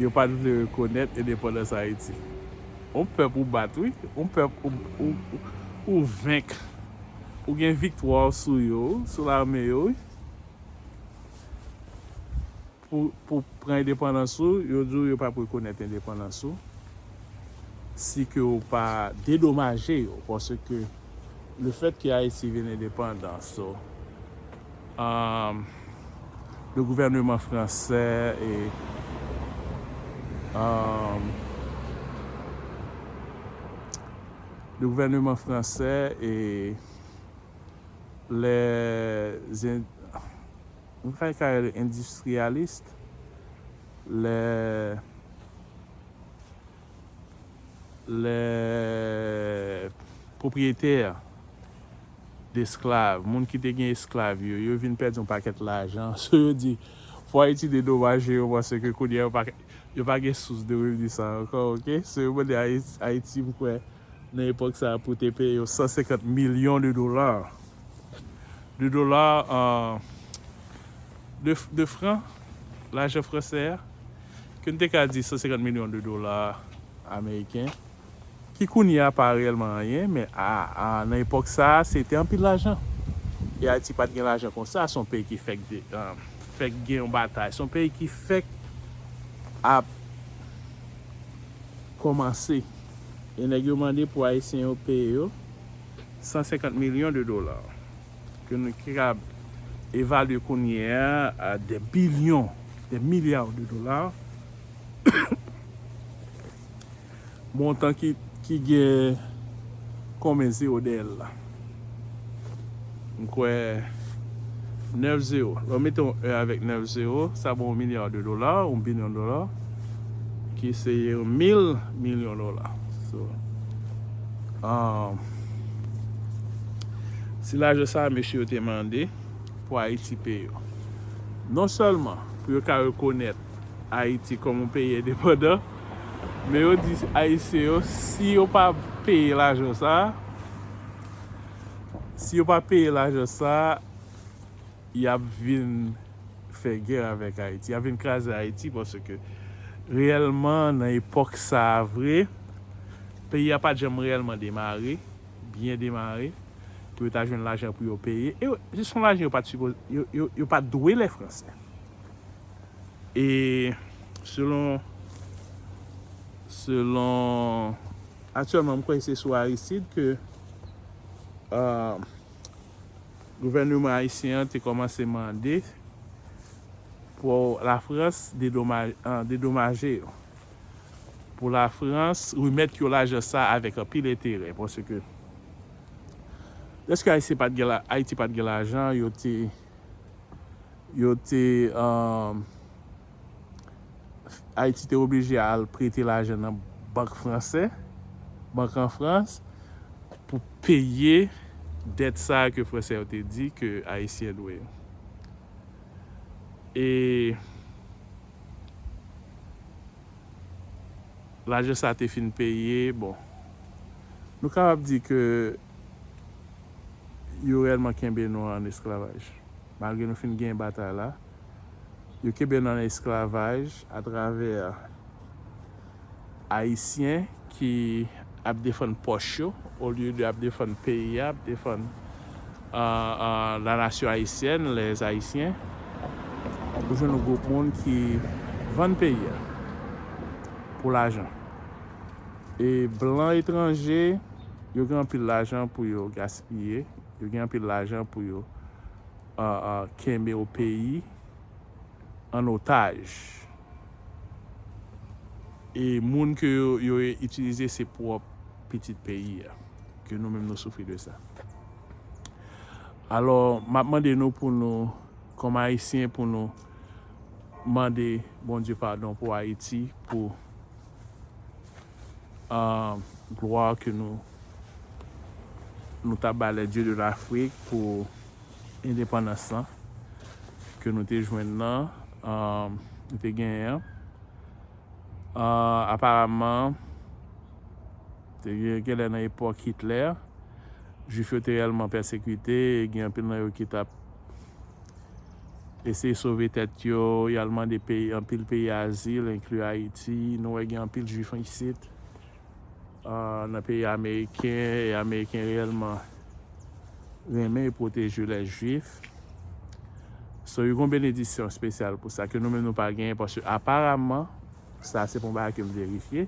yo pa t vle rekonèt endepandans Ayiti. Yon pèp ou bat, wi. Yon pèp ou, ou, ou, ou venk. Ou gen viktwa w sou yo, sou lame yo, wi. Pou, pou pran endepandans ou, yo di w yo p ap rekonèt endepandans ou si ke w pa dedomaje yo, paske le fèt ke Ayiti vin endepandan, so, um, le gouvernement français et, um, le gouvernement français et les in-, nou ka rele endistriyalis, les, les propriétaires d'esclaves, moun ki te gen esklav yo, yo vin pèdi yon pakèt lajan. So, yo di, fò Ayiti dedomaje yo, paske kounye a yo pa ka, Yo pa gen sous de revni sa ankò, oke? So, yo mande Ayiti, Ayiti, m kwè, nan epòk sa a, pou te peye yo san senkant milyon de dola. De dola, euh, de, de fran, lajan fransè a, ke n te ka di san senkant milyon de dola ameriken, ki kounye a pa reyèlman anyen, men a, a, nan epòk sa a, se te anpil lajan. E Ayiti pa t gen lajan konsa, se yon peyi ki fèk de, euh, fèk gen yon batay, se yon peyi ki fèk ap kòmanse. E nèg yo mande pou Ayisyen yo peye yo san senkant milyon de dola. Ke nou kapab evalye kounye a a des billions, des milliards de dollars. Montan ki, ki gen konbyen zewo dèyè l la? M kwè nèf zewo. Lè w mete yon en avèk nèf zewo, sa ba w yon milya de dola, yon bilyon dola, ki se yon mil milyon dola. So, um, se lajan sa a mesye yo te mande pou Ayiti peye yo. Non sèlman pou yo ka rekonèt Ayiti kòm yon peyi endepandan, men yo di Ayisyen yo, si yo pa peye lajan sa a, si yo pa peye lajan sa a, y ap vin fè gè avèk Ayiti, y ap vin kraze Ayiti, paske reyèlman, nan epòk sa a vre, peyi a pa t janm reyèlman demare, byen demare, pou yo ta jwenn lajan pou yo peye. E se yon lajan yo pa t sipoze, yo, yo, yo pa t dwe lè Fransè. E selon, selon, aktyèlman, m kwè se sou Aristide ke, euh, gouvènman ayisyen an te kòmanse mande pou Lafrans dedoma-, euh, dedomaje yo. Pou Lafrans remèt yo lajan sa avèk anpil enterè, paske lèske Ayisyen pa t gen la-, Ayiti pa t gen lajan, yo te yo te, um, Ayiti te oblije al prete lajan nan bank fransè, bank an Frans, pou peye dèt sa a ke fransè yo te di ke Ayisyen dwe yo. E lajan sa te fin peye, bon, nou kapab di ke yo reyèlman kenbe nou an esklavaj. Malgre nou fin genyen batay la, yo kenbe nou an esklavaj atravè Ayisyen ki ap defann pòch yo, olye de ap defann peyi a, ap defann, euh, euh, la nation haïtienne, les Haïtiens. Ou jwenn yon gwoup moun ki vann peyi a pou lajan. E blan etranje, yo gen anpil lajan pou yo gaspiye, yo gen anpil lajan pou yo, euh, euh, kenbe yon peyi an otaj. E moun ke yo, yo itilize se pwòp pitit peyi a, ke nou menm nou soufri de sa. Alò, m ap mande nou pou nou, kòm Ayisyen, pou nou mande Bondye padon pou Ayiti, pou, euh, glwa ke nou, nou ta ba les dieux de l'Afrique pou endepandans lan ke nou te jwenn nan, euh, nou te genyen an. Euh, aparaman, te gen, genlè nan epòk Hitler, Jwif yo te reyèlman pèsekite, e gen anpil nan yo ki t ap eseye sove tèt yo, y al mande peyi, anpil peyi azil, enkli Ayiti. Nou wè gen anpil Jwif isit, euh, nan peyi ameriken, e Ameriken reyèlman renmen e pwoteje lè Jwif. So, yo gen yon benediksyon espesyal pou sa, ke nou menm nou pa genyen, paske aparaman, sa se pa yon bagay ke m verifye,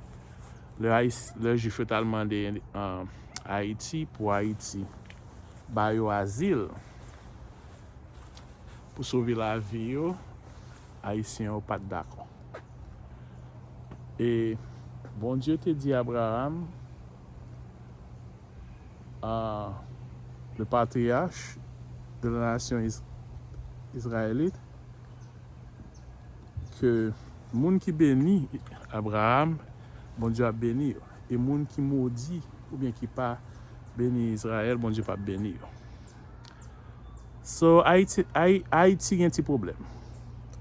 lè Ayis-, lè Jwif yo t al mande, euh, Ayiti, pou Ayiti ba yo azil, pou sove lavi yo, Ayisyen yo pa t dakò. E Bondye te di Abraram, euh, le patriarche de la nation is-, israélite, ke moun ki beni Abraram, Bondye ap beni yo. E moun ki modi oubyen ki pa beni Izrayèl, Bondye p ap beni yo. So, Ayiti, Ayi-, Ayiti gen ti pwoblèm.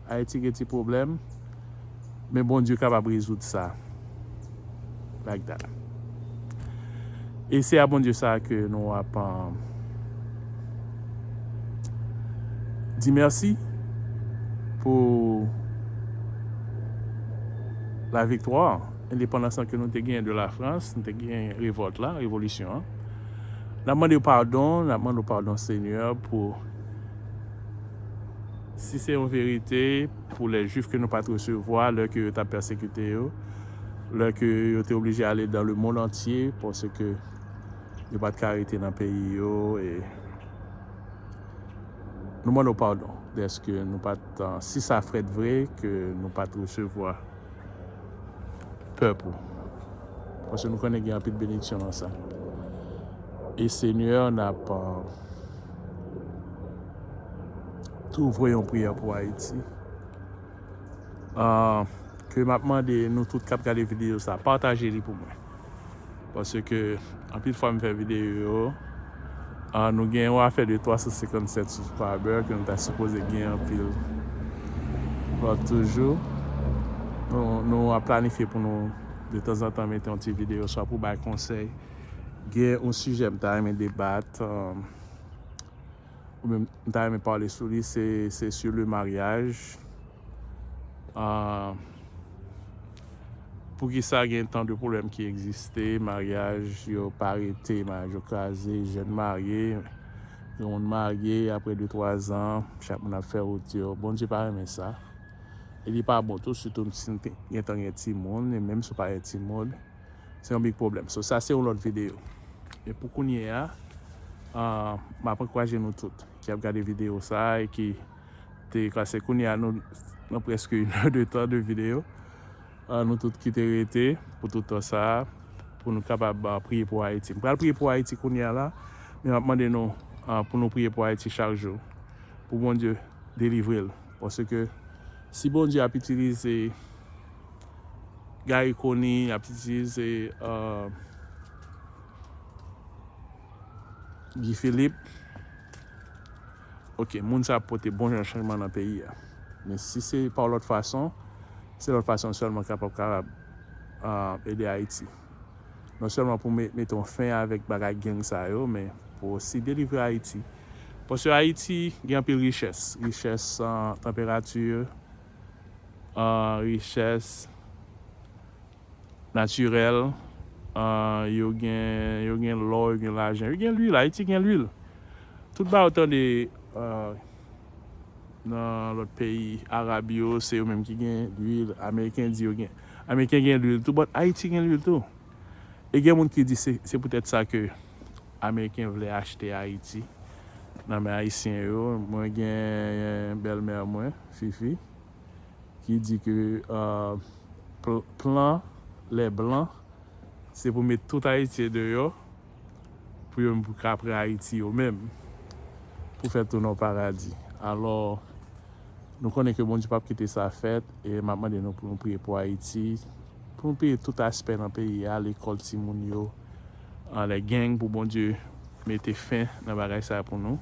Ayiti gen ti pwoblèm. Men Bondye kapab rezoud sa. Like that. E se a Bondye sa ke nou ap, um, di mèsi pou laviktwa, endepandans lan ke nou te genyen de Lafrans, nou te genyen revòlt la, revolisyon an. N ap mande w padon, n ap mande w padon, Senyè, pou si se yon verite, pou lè Jwif ke nou pa t resevwa, lè ke yo t ap pèsekite yo, lè ke yo te oblije ale dans le monde entier, paske yo pa t ka rete nan peyi yo, e nou mande w padon, dèske nou pa t, si sa fèt vre, ke nou pa t resevwa pèp ou. Paske nou konnen gen anpil benediksyon nan sa. E Senyè, n ap, uh, tou voye yon priyè pou Ayiti. Uh, ke m ap mande nou tout k ap gade videyo sa, pataje li pou mwen. Paske anpil fwa m fè videyo yo, uh, nou gen yon afè de twa san senkann sèt subscriber ke nou ta sipoze gen anpil lòt toujou. Nou, nou ap planifye pou nou de tanzantan mete yon ti videyo swa pou bay konsèy. Gen yon sijè m ta renmen debat, um, ou menm m ta renmen pale sou li, se, se sur le mariage. Uh, poukisa gen tan de pwoblèm ki egziste, maryaj yo pa rete, maryaj yo kraze, jèn marye, gen moun marye, apre de twa zan, chak moun ap fè wout yo. Bondye pa renmen sa. E li pa bon tou, sitou si n te gentan gen timoun, e menm si w pa gen timoun, se yon big pwoblèm. So, sa se yon lòt videyo. E pou kounye a, uh, m ap ankouraje nou tout ki ap gade videyo sa e ki te, paske kounye a nou nan prèske une heure de temps de videyo. Uh, nou tout ki te rete pou tout tan sa, pou nou kapab, uh, priye pou Ayiti. M pral priye pou Ayiti kounye a la, men m ap mande nou, uh, pou nou priye pou Ayiti chak jou, pou Bondye delivre l. Paske si Bondye ap itilize Gary Conille, ap itilize, uh, Guy Philippe, ok, moun sa ap pote bon jan chanjman nan peyi a. Men si se pa yon lòt fason, se lòt fason sèlman k ap kapab, uh, ede Ayiti. Non sèlman pou me-, mete yon fen avèk bagay gang sa yo, men pou osi delivre Ayiti. Paske Ayiti gen anpil richès. Richès, uh, tanperati, uh, richès natirèl, uh, yo gen, yo gen lò, yo gen lajan, yo gen lwil. Ayiti gen lwil. Tout bagay ou tande, uh, nan lòt peyi Arab yo, se yo menm ki gen lwil. Ameriken di yo gen, Ameriken gen lwil tou, but Ayiti gen lwil tou. E gen moun ki di se, se poutèt sa ke Ameriken vle achte Ayiti nan men Ayisyen yo. Mwen gen bèlmè mwen, Fifi, ki di ke, uh, pl-, plan les blancs, se pou met tout Ayisyen deyò, pou yo menm pou ka pran Ayiti yo menm, pou fè tounen yon paradi. Alò, nou konnen ke Bondye p ap kite sa fèt, e m ap mande nou pou nou priye pou Ayiti, pou nou priye tout aspè nan peyi a, lekòl timoun yo, anlè gang, pou Bondye mete fen nan bagay sa pou nou.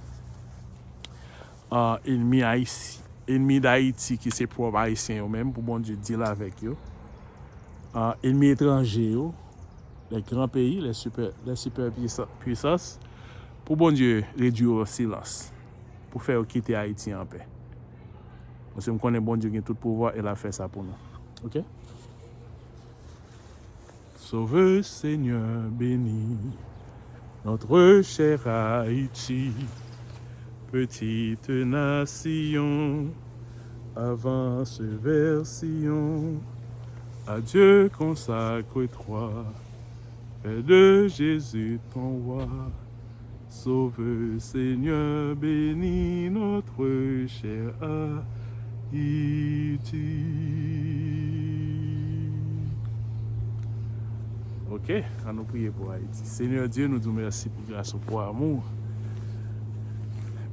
Ah, enmi Ayiti, enmi Dayiti ki se pwòp Ayisyen yo menm, pou Bondye deal avèk yo. Ah, enmi etranje yo, les grands pays, les super, les super puissance, pou Bondye redwi yo an silans, pou fè yo kite Ayiti anpè. Paske m konnen Bondye gen tout pouvwa e l ap fè sa pou nou. Ok? Sauveur, Seigneur, bénis notre chère Haïti, petite nation, avance vers Sion. À Dieu consacre-toi, fais de Jésus ton roi. Sauveur, Seigneur, bénis notre chère Haïti. Ok, ann nou priye pou Ayiti. Senyè Dye, nou di w mèsi pou gras ou, pou amou.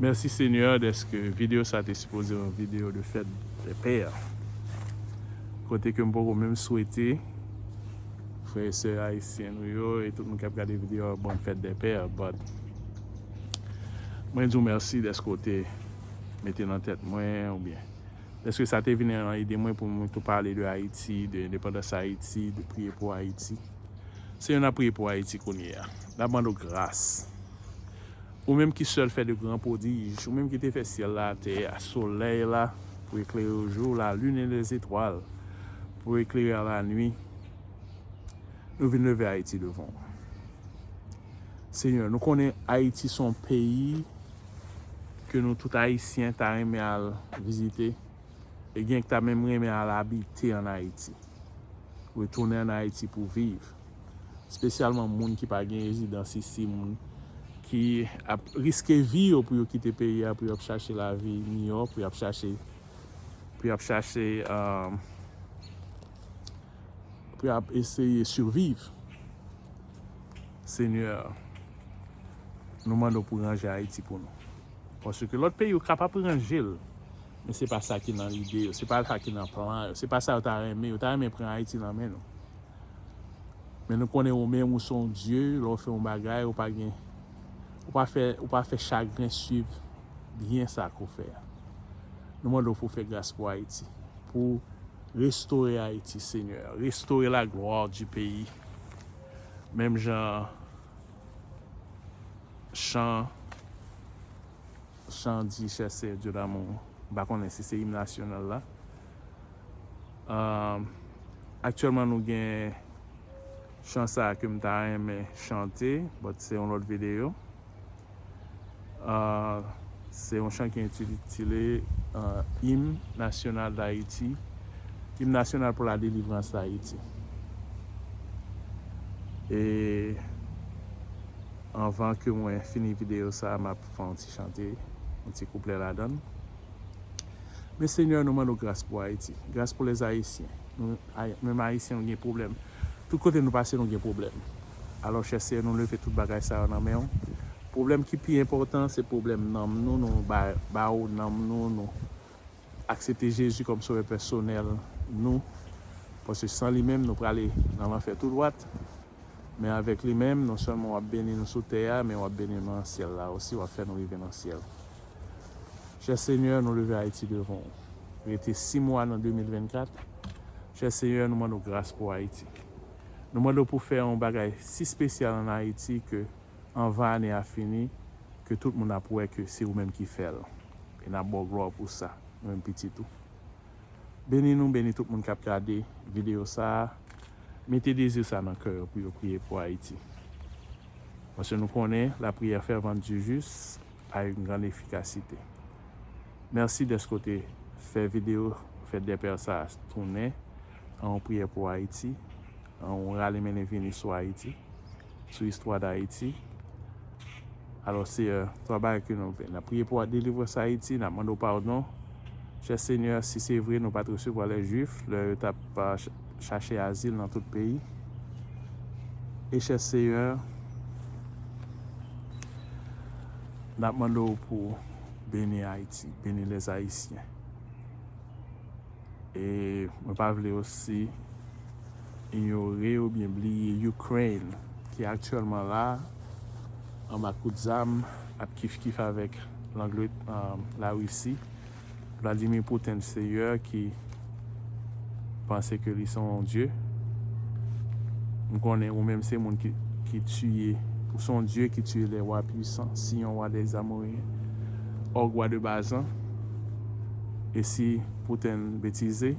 Mèsi, Senyè, dèske videyo sa te sipoze yon videyo de fèt dè pè. Kote ke m poko menm swete frè e sè ayisyen nou yo e tout moun k ap gade videyo a, bòn fèt dè pè, but mwen di w mèsi dèske w te mete nan tèt mwen, oubyen Dèske sa te vin nan ide mwen pou mwen tou pale de Ayiti, de endepandans Ayiti, de priye pou Ayiti. Senyè, n ap priye pou Ayiti kounye a. N ap mande w gras. Ou menm ki sèl fè de gran pwodij, ou menm ki te fè syèl la, tè a, solèy la, pou eklere jou, la lune et les étoiles, pou eklere a lanwi. Nou vin leve Ayiti devan w. Senyè, nou konnen Ayiti se yon peyi ke nou tout Ayisyen ta renmen al vizite, e gen ki ta menm renmen al abite ann Ayiti. Retounen ann Ayiti pou viv. Espesyalman moun ki pa gen rezidans isi, moun ki ap riske vi yo pou yo kite peyi a, pou y ap chache lavi miyò, pou y ap chache, pou y ap chache, um, pou y ap eseye siviv. Senyè, nou mande w pou ranje Ayiti pou nou. Paske lòt peyi yo kapab ranje l, men se pa sa ki nan lide yo, se pa sa ki nan plan yo, se pa sa yo ta renmen, yo ta renmen pran Ayiti nan men nou. Men nou konnen ou menm ou se yon Dye, lè w fè yon bagay, ou pa gen, ou pa fè, ou pa fè chagren swiv byen sa ke w fè a. Nou mande w pou w fè gras pou Ayiti, pou restore Ayiti, Senyè. Restore la gloire du pays. Menm jan chan, chan di, Cher Seigneur, Dieu d'amour. M pa konnen si se im nasyonal la. Um, aktyèlman, nou gen chan sa a ke m ta renmen chante, but se yon lòt videyo. Uh, se yon chan ki entitile, uh, Hymne National d'Haïti, Hymne National pour la Délivrance d'Haïti. E anvan ke mwen fini videyo sa a, m ap fè yon ti chante, yon ti kouplè ladan l. Men Senyè, nou mande w gras pou Ayiti, gras pou lèzayisyen. Nou, Ay-, menm Ayisyen, nou gen pwoblèm. Tout kote nou pase, nou gen pwoblèm. Alò, chè Senyè, nou leve tout bagay sa yo nan men w. Pwoblèm ki pi enpòtan, se pwoblèm nanm nou, nou ba, ba ou nanm nou, nou aksepte Jezi kòm sovè pèsonèl nou. Paske san li menm, nou prale nan lanfè tou dwat. Men avèk li menm, non sèlman w ap beni nou sou tè a, men w ap beni nou nan syèl la osi, w ap fè nou rive nan syèl. Chè Senyè, nou leve Ayiti devan w. Rete sis mwa nan de mil vennkat. Chè Senyè, nou mande w gras pou Ayiti. Nou mande w pou fè yon bagay si espesyal ann Ayiti ke anvan ane a fini, ke tout moun ap wè ke se ou menm ki fè l. E n ap ba w glwa pou sa, nou menm pitit ou. Beni nou, beni tout moun k ap gade videyo sa a. Mete dezi sa nan kè yo pou yo priye pou Ayiti. Paske nou konnen, la prière fervente du juste a une grande efficacité. Mèsi dèske w te fè videyo Fête des Pères sa a tounen an yon priyè pou Ayiti, an yon rale mennen vini sou Ayiti, sou istwa Dayiti. Alò, Seyè, twa bagay ke nou vle. N ap priye pou delivrans Ayiti, n ap mande w padon. Chè Senyè, si se vre nou pa t resevwa lè Jwif, lè yo t ap, a, ch-, chache azil nan tout peyi. E chè Seyè, n ap mande w pou beni Ayiti, beni lèzayisyen. E mwen pa vle osi inyore oubyen bliye Ukraine, ki aktyèlman la, anba kout zam, ap kif kif avèk Langlet-, um, Larisi. Vladimir Putin, Seyè, ki panse ke li se yon dye. M konnen ou menm se moun ki, ki tiye, ou se yon dye ki tiye les rois puissants, Sihon, roi des Amoréens, Og, roi de Bazan. E si Putin betize,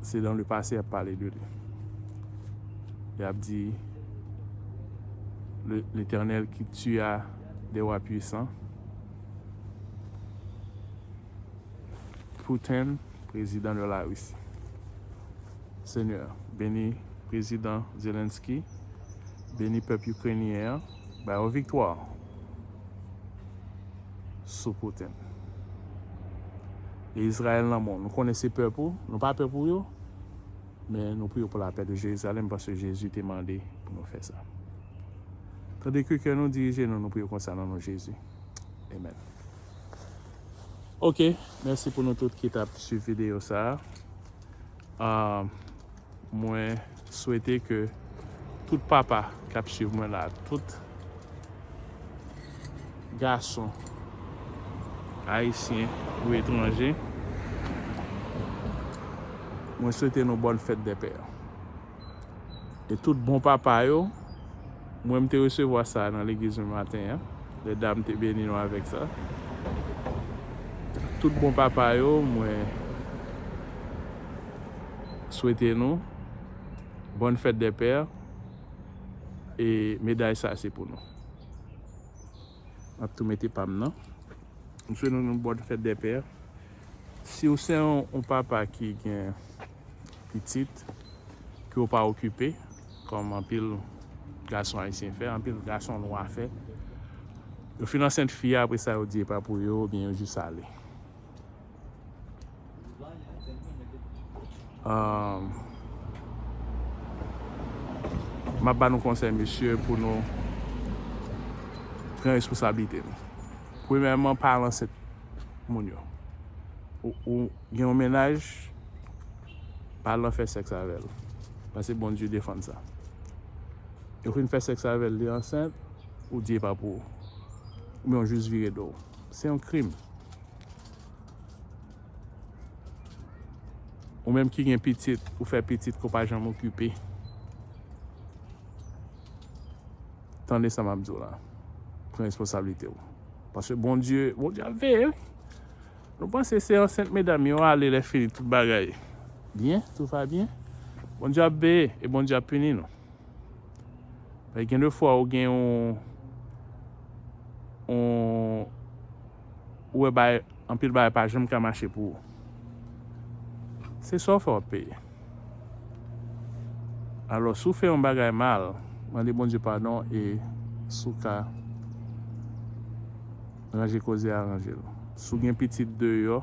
se dans le passé y ap pale de li. Y ap di, le, l'Éternel qui tua des rois puissants. Putin, président de la Russie. Senyè, beni prezidan Zelensky, beni pèp ikrenyen an, ba yo viktwa sou Putin. E Izrayèl nan men w. Nou konnen se pèp ou, nou pa pèp ou yo, men nou priye pou lapè de Jerizalèm paske Jezi te mande pou nou fè sa. Tande ke kè nou dirije nou, nou priye konsa nan non Jezi. Amen. Ok, mèsi pou nou tout ki t ap swiv videyo sa a. Ah, mwen swete ke tout papa k ap swiv mwen la, tout gason Ayisyen ou etranje, mwen swete nou bòn fèt dè pè. E tout bon papa yo, mwen m te resevwa sa nan legliz mwen maten an. Lè dam te beni nou avèk sa. Tout bon papa yo, mwen swete nou bòn fèt dè pè. E meday sa se pou nou. M ap tou mete pa m nan. M swete nou, nou bòn fèt dè pè. Si w se yon, yon papa ki gen pitit, ke w pa okipe, kòm anpil gason ayisyen fè, anpil gason nwa fè, yo fin ansent fi a, apre sa yo di e pa pou yo, oubyen yo jis ale. Um, m ap ba nou konsèy, mesye, pou nou pran responsablite nou. Premyèman, pa al ansent moun yo. Ou, ou gen yon mennaj, pa al nan fè sèks avè l. Paske Bondye defann sa. Yo fin fè sèks avè l, li ansent, ou di e pa pou ou. Oubyen ou jis vire do w. Se yon krim. Ou menm ki gen pitit, ou fè pitit ke w pa janm okipe. Tande sa m ap di w la. Pran responsablite w. Paske Bondye, Bondye ap veye, wi. Nou panse se ansent medam yo ale lè fini tout bagay byen, tout va byen. Bondye ap veye e Bondye ap pini nou. Paske gen de fwa ou gen yon, yon, ou wè bagay, anpil bagay pa janm ka mache pou ou. Se sa w fè w ap peye. Alò, si w fè yon bagay mal, mande Bondye padon e si w ka ranje koze a, ranje l. Si w gen pitit deyò,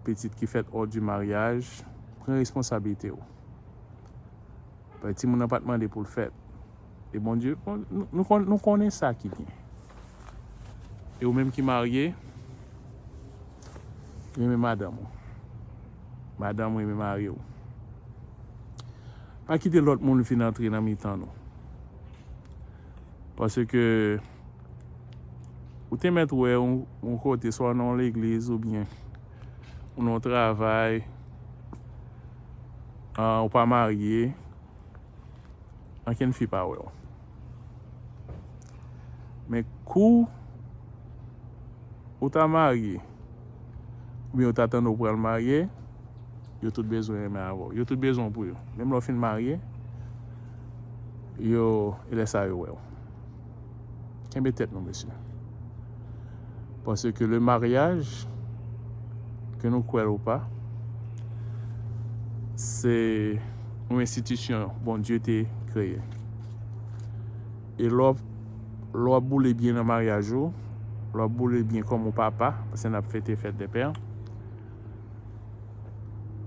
pitit ki fèt hors du mariage, pran responsablite w. Paske timoun nan pa t mande pou l fèt. E Bondye, bon, nou, nou konn-, nou konnen sa ki byen. E ou menm ki marye, renmen madanm ou. Madanm ou renmen mari w. Pa kite lòt moun vin antre nan mitan nou. Paske ou te mèt wè yon, yon kote, swa nan yon legliz oubyen ou nan yon travay, ah, ou pa marye, ankenn fi pa wè w. Men kou ou ta marye, oubyen ou ta tande w pral marye, yo tout bezwen renmen avè w. Yo tout bezwen w pou yo. Menm lè w fin marye, yo, e lè sa yo wè w. Kenbe tèt nou, mesye. Paske le maryaj, ke nou kwè l ou pa, se yon enstitisyon Bondye te kreye. E lè w, lè w ap boule byen nan maryaj ou, lè w ap boule byen kòm yon papa, paske n ap fete fèt dè pè,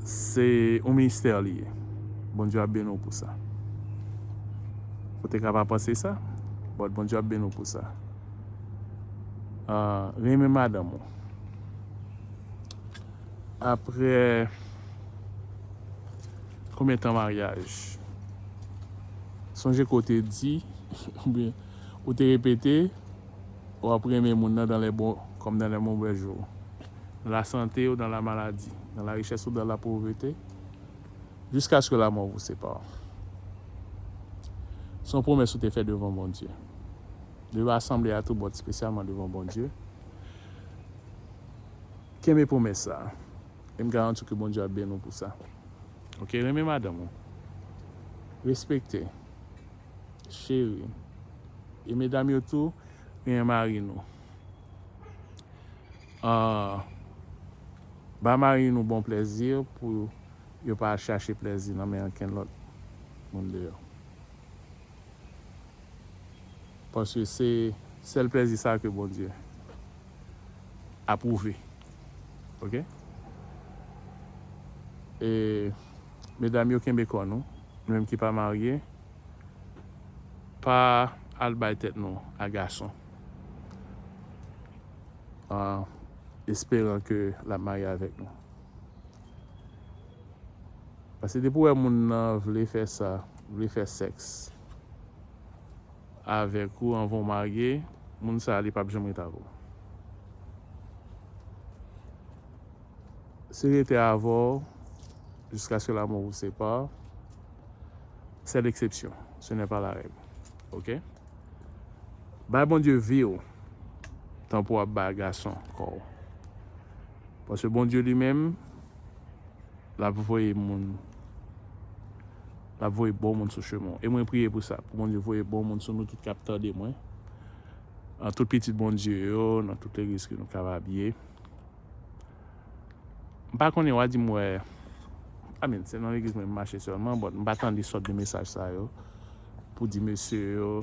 se yon ministè li ye. Bondye ap beni w pou sa. Ou te ka pa panse sa, but Bondye ap beni w pou sa. Ah, renmen madanm ou. Apre konbyen tan maryaj? Sonje ke w te di, oubyen ou te repete, w ap renmen moun nan dans les bons comme dans les mauvais jours. Dans la santé ou dans la maladie, dans la richesse ou dans la pauvreté, jusqu'à ce que la mort vous sépare. Se yon pwomès ou te fè devan Bondye. Devan asanble a tou, but espesyalman devan Bondye. Kenbe pwomès sa a. E m garanti w ke Bondye ap beni w pou sa. Oke, renmen madanm ou. Respekte. Cheri. E medam yo tou, renmen mari nou. Ah, ba mari nou bon plèzi pou yo pa al chache plèzi nan men ankenn lòt moun deyò. Paske se sèl plèzi sa ke Bondye apwouve. Oke? E medam yo, kenbe kò nou, nou menm ki pa marye, pa al bay tèt nou a gason, an esperan ke l ap marye avèk nou. Paske depi w wè moun nan vle fè sa, vle fè sèks avèk ou anvan w marye, moun sa a, li p ap janm ret avè w. Se rete avè w jiskaske lamò vous sépare. C'est l'exception, ce n'est pas la règle. Ok? Bay Bondye vi w, tanpou w ap bay gason kò w. Paske Bondye li menm, l ap voye moun, l ap voye bon moun sou chemen w. E mwen priye pou sa, pou Bondye voye bon moun sou nou tout k ap tande mwen. An tout pitit Bondye yo, nan tout legliz ke nou kapab ye. M pa konnen, w a di m wè, I mean, se nan legliz mwen m mache sèlman, but m pa tande sòt de mesaj sa yo pou di mesye yo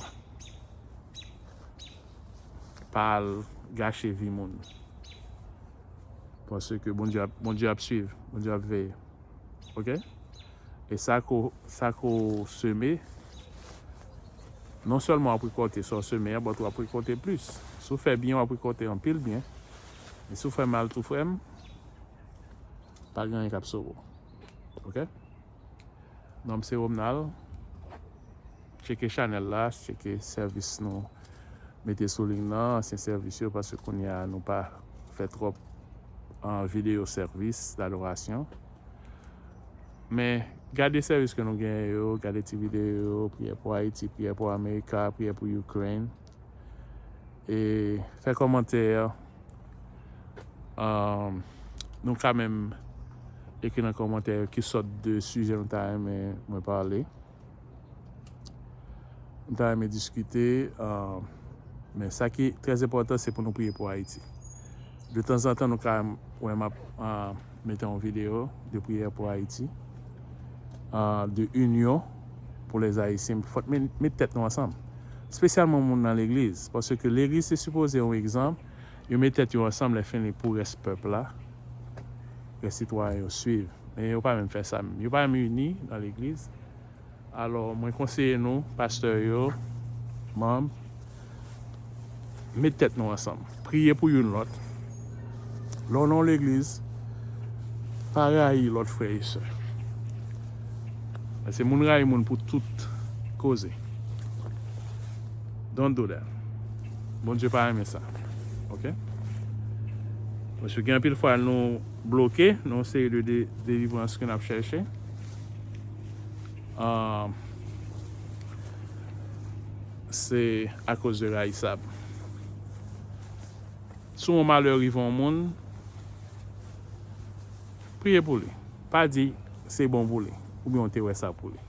pa al gache vi moun. Paske Bondye ap, Bondye ap swiv, Bondye ap veye. Ok? E sa ko, sa ko seme, non sèlman w ap rekòlte sa w seme a, but w ap rekòlte plis. Si w fè byen, w ap rekòlte anpil byen. Men si w fè mal tou, frè m, pa gen anyen k ap sove w. Ok? Non m se Romnal. Tcheke chanèl la, tcheke sèvis nou mete sou liy nan, ansyen sèvis yo, paske kounye a nou pa fè twòp, ah, videyo sèvis dadorasyon. Men gade sèvis ke nou genyen yo, gade ti videyo yo, priyè pou Ayiti, priyè pou Amerika, priyè pou Ukraine. E fè kòmantè, um, nou ka menm ekri nan kòmantè yo ki sòt de sijè nou ta renmen mwen pale. Nou ta renmen diskite, um, men sa ki trè enpòtan, se pou nou priye pou Ayiti. De tanzantan, nou ka wè m ap, ah, mete yon videyo de priyè pou Ayiti, ah, de inyon pou lèzayisyen. Fòk met, met tèt nou ansanm. Espesyalman moun nan legliz. Paske legliz se sipoze yon egzanp. Yo met tèt yo ansanm lè fini pou rès pèp la, rès sitwayen yo swiv. Men yo pa menm fè sa menm. Yo pa menm ini nan legliz. Alò, mwen konseye nou, pastè yo, manm, met tèt nou ansanm. Priye pou youn lòt. Lè w nan yon legliz, pa rayi lòt frè e sè. Paske moun rayi moun pou tout koze. Don't do that. Bondye pa renmen sa. Ok? Paske gen anpil fwa nou bloke nan yon seri de, de delivrans ke n ap chèche. Ah, se akoz de rayisab. Si yon malè rive yon moun, priye pou li. Pa di se bon pou li, oubyen w te wè sa pou li.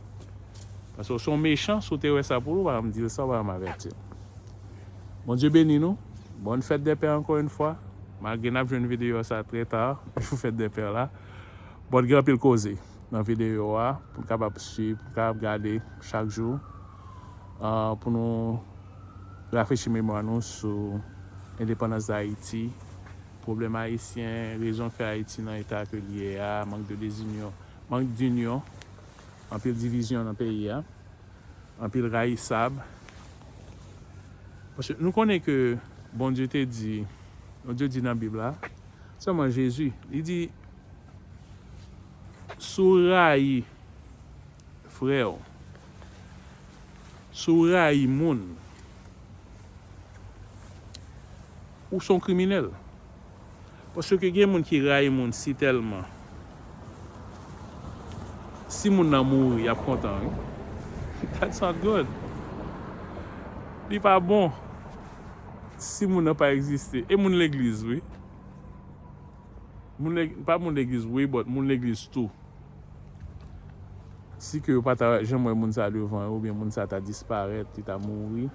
Paske w se yon mechan, si w te wè sa pou li, w pa janm di l sa, w pa janm avèti l. Bondye beni nou. Bòn fèt dè pè ankò yon fwa. Malgre n ap jwenn videyo sa trè ta, jou fèt dè pè la. But gen anpil koze nan videyo a pou n kapab swiv, pou n kapab gade chak jou, ah, pou nou rafrechi memwa nou sou endepandans Ayiti, pwoblèm ayisyen, rezon k fè Ayiti nan eta ke l ye a, mank de dezinyon, mank dinyon, anpil divizyon nan peyi a, anpil rayisab. Paske nou konnen ke Bondye te di, Bondye di nan Bib la, sèlman Jezi, li di, si w rayi frè w, si w rayi moun, ou se yon kriminèl. Paske gen moun ki rayi moun si tèlman. Si moun nan mouri, y ap kontan, wi. That's not good. Li pa bon. Si moun nan pa egziste. E moun legliz, wi. Moun leg-, pa moun legliz, wi, but moun legliz tou. Si ke yo pa ta janm wè moun sa devan yo, oubyen moun sa ta disparèt, li ta mouri,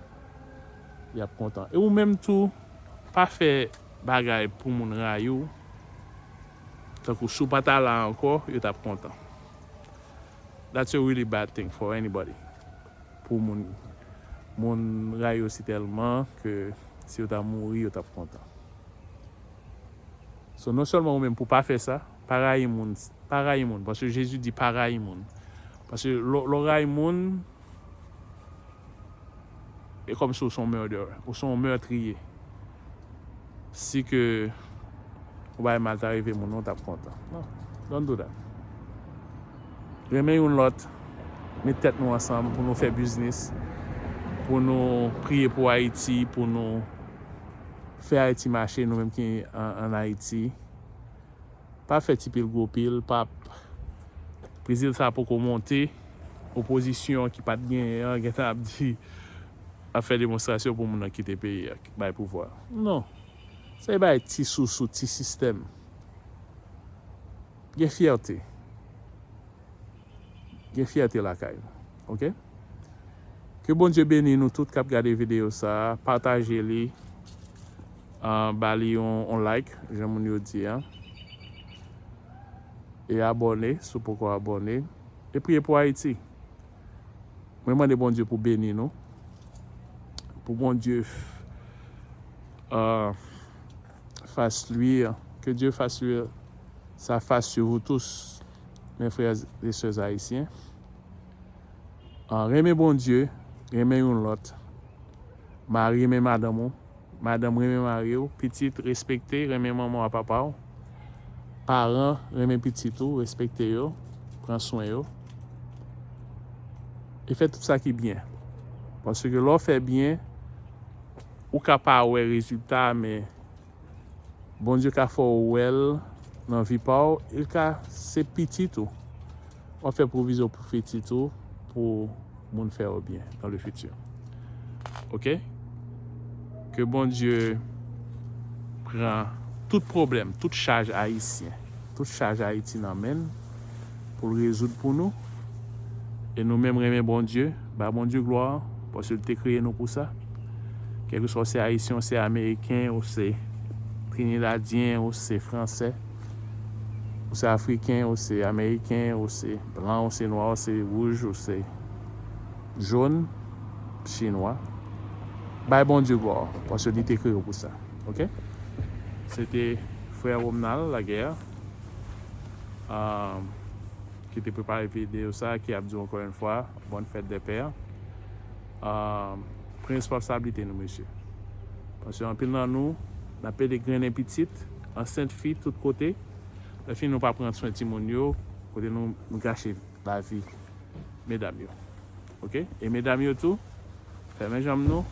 y ap kontan. E ou menm tou, pa fè bagay pou moun rayi w. Tankou si w pa ta la ankò, yo t ap kontan. That's a really bad thing for anybody. Pou moun, moun rayi yo si tèlman ke si yo ta mouri, yo t ap kontan. So, non sèlman ou menm pou pa fè sa, pa rayi moun, pa rayi moun, paske Jezi di pa rayi moun. Paske lè, lè w rayi moun, e kòmsi ou se yon murderer, ou se yon mètriye. Si ke yon bagay mal ta rive moun, ou t ap kontan. Non, don't do that. Renmen youn lòt, met tèt nou ansanm pou nou fè biznis, pou nou priye pou Ayiti, pou nou fè Ayiti mache, nou menm ki an, an Ayiti. Pa fè ti pil gwo pil, pa, Brezil sa poko monte, opozisyon ki pa t genyen an gentan ap di, ap fè demonstrasyon pou moun nan kite peyi a, bay pouvwa. Non. Se bay ti sousou, ti sistèm. Gen fyète. Gen fyète lakay nou. Oke? Ke Bondye beni nou tout k ap gade videyo sa a, pataje li, ah, ba li yon, yon like, jan moun yo di a. E abòne, si w poko abòne. E priye pou Ayiti. Mwen mande Bondye pou beni nou. Pou Bondye f-, ah, fasse luire, que Dieu fasse luire sa face sur vous tous, mes frères et sœurs haïtiens. Ah, renmen Bondye, renmen youn lòt. Mari renmen madanm ou, madanm renmen mari w, pitit respekte, renmen manman w ak papa w. Paran renmen pitit ou, respekte yo, pran swen yo. E fè tout sa ki byen. Paske lè w fè byen, ou ka pa wè rezilta, men Bondye ka fè w wè l nan vi pa w, e l ka se pitit ou. W ap fè pwovizyon pou pitit ou, pou moun fè w byen dans le futur. Oke? Ke Bondye pran tout pwoblèm, tout chaj ayisyen, tout chaj Ayiti nan men l, pou l rezoud pou nou. E nou menm renmen Bondye, ba Bondye glwa, paske l te kreye nou pou sa. Kèlkeswa w se Ayisyen, w se Ameriken, w se Trinidadyen, w se Fransè, w se Afriken, w se Ameriken, w se blan, w se nwa, w se wouj, w se jòn, chinwa. Bay Bondye glwa, paske li te kreye w pou sa. Oke? Se te frè Romnal Laguerre, um, ki te prepare videyo sa, ki ap di w ankò yon fwa, bonne fête des pères. Um, pran responsablite nou, mesye. Paske anpil nan nou, n ap pede grennen pitit, ansent fi tout kote. Lè fini nou pa pran swen timoun yo, kote nou, nou gache lavi medam yo. Oke? E medam yo tou, fèmen janm nou.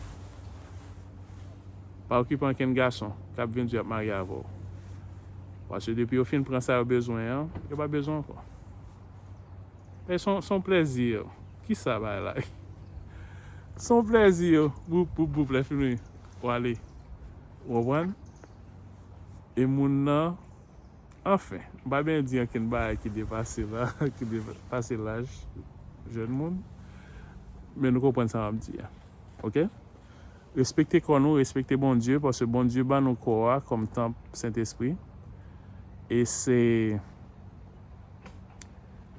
Pa okipe ankenn gason k ap vin di y ap marye avè w. Paske depi yo fin pran sa yo bezwen an, yo pa bezwen ankò. E se yon, se yon plèzi. Kisa bagay la? Se yon plèzi. Boup, boup, boup, lè fini, w ale. Ou konprann? E moun nan, anfen, m pa byen di ankenn bagay ki depase la, ki depase laj jèn moun. Men nou konprann sa m ap di a. Oke? Respekte kò nou, respekte Bondye, paske Bondye ban nou kò a kòm tanp Sentespri. E se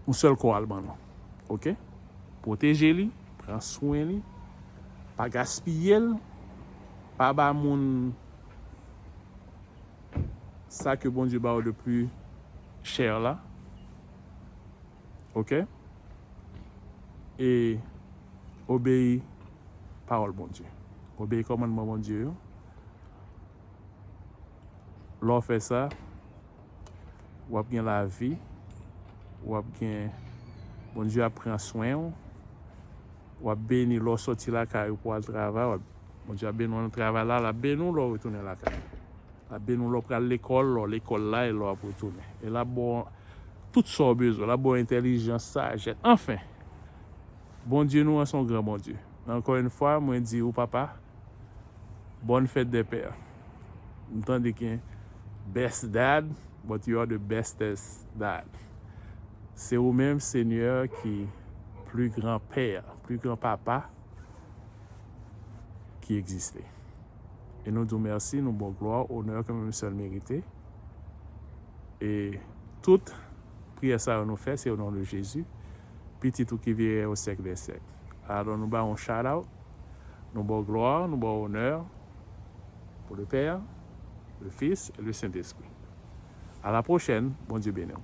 yon sèl kò a l ban nou. Oke? Pwoteje li, pran swen li, pa gaspiye l, pa ba moun sa ke Bondye ba w de pli chè la. Oke? E obeyi pawòl Bondye. Obeyi kòmandman Bondye yo. Lè w fè sa, w ap gen lavi, w ap gen, Bondye ap pran swen w, w ap beni lè w soti lakay ou pou w al travay, w ap, Bondye ap beni w nan travay la, l ap beni w lè w retounen lakay. L ap beni w lè w pral lekòl, lè w lekòl la, e lè w ap retounen. E l ap ba w tout sa w bezwen, l ap ba w entèlijans, sajès. Anfen, Bondye nou an se yon gran Bondye. Men ankò yon fwa, mwen di ou, papa, bonne fête des pères. M tande gen best dad, but you are the bestest dad. Se ou menm, Senyè, ki pli gran pè, pli gran papa ki egziste. E nou di w mèsi, nou ba w glwa, onè ke ou menm sèl merite. E tout priyè sa yo nou fè, se o non de Jezi, pitit ou ki viv e règne au siècle des siècles. Alò nou ba w yon shout out, nou ba w glwa, nou ba w onè pour le Père, le Fils et le Saint-Esprit. À la prochaine, Bondye beni w.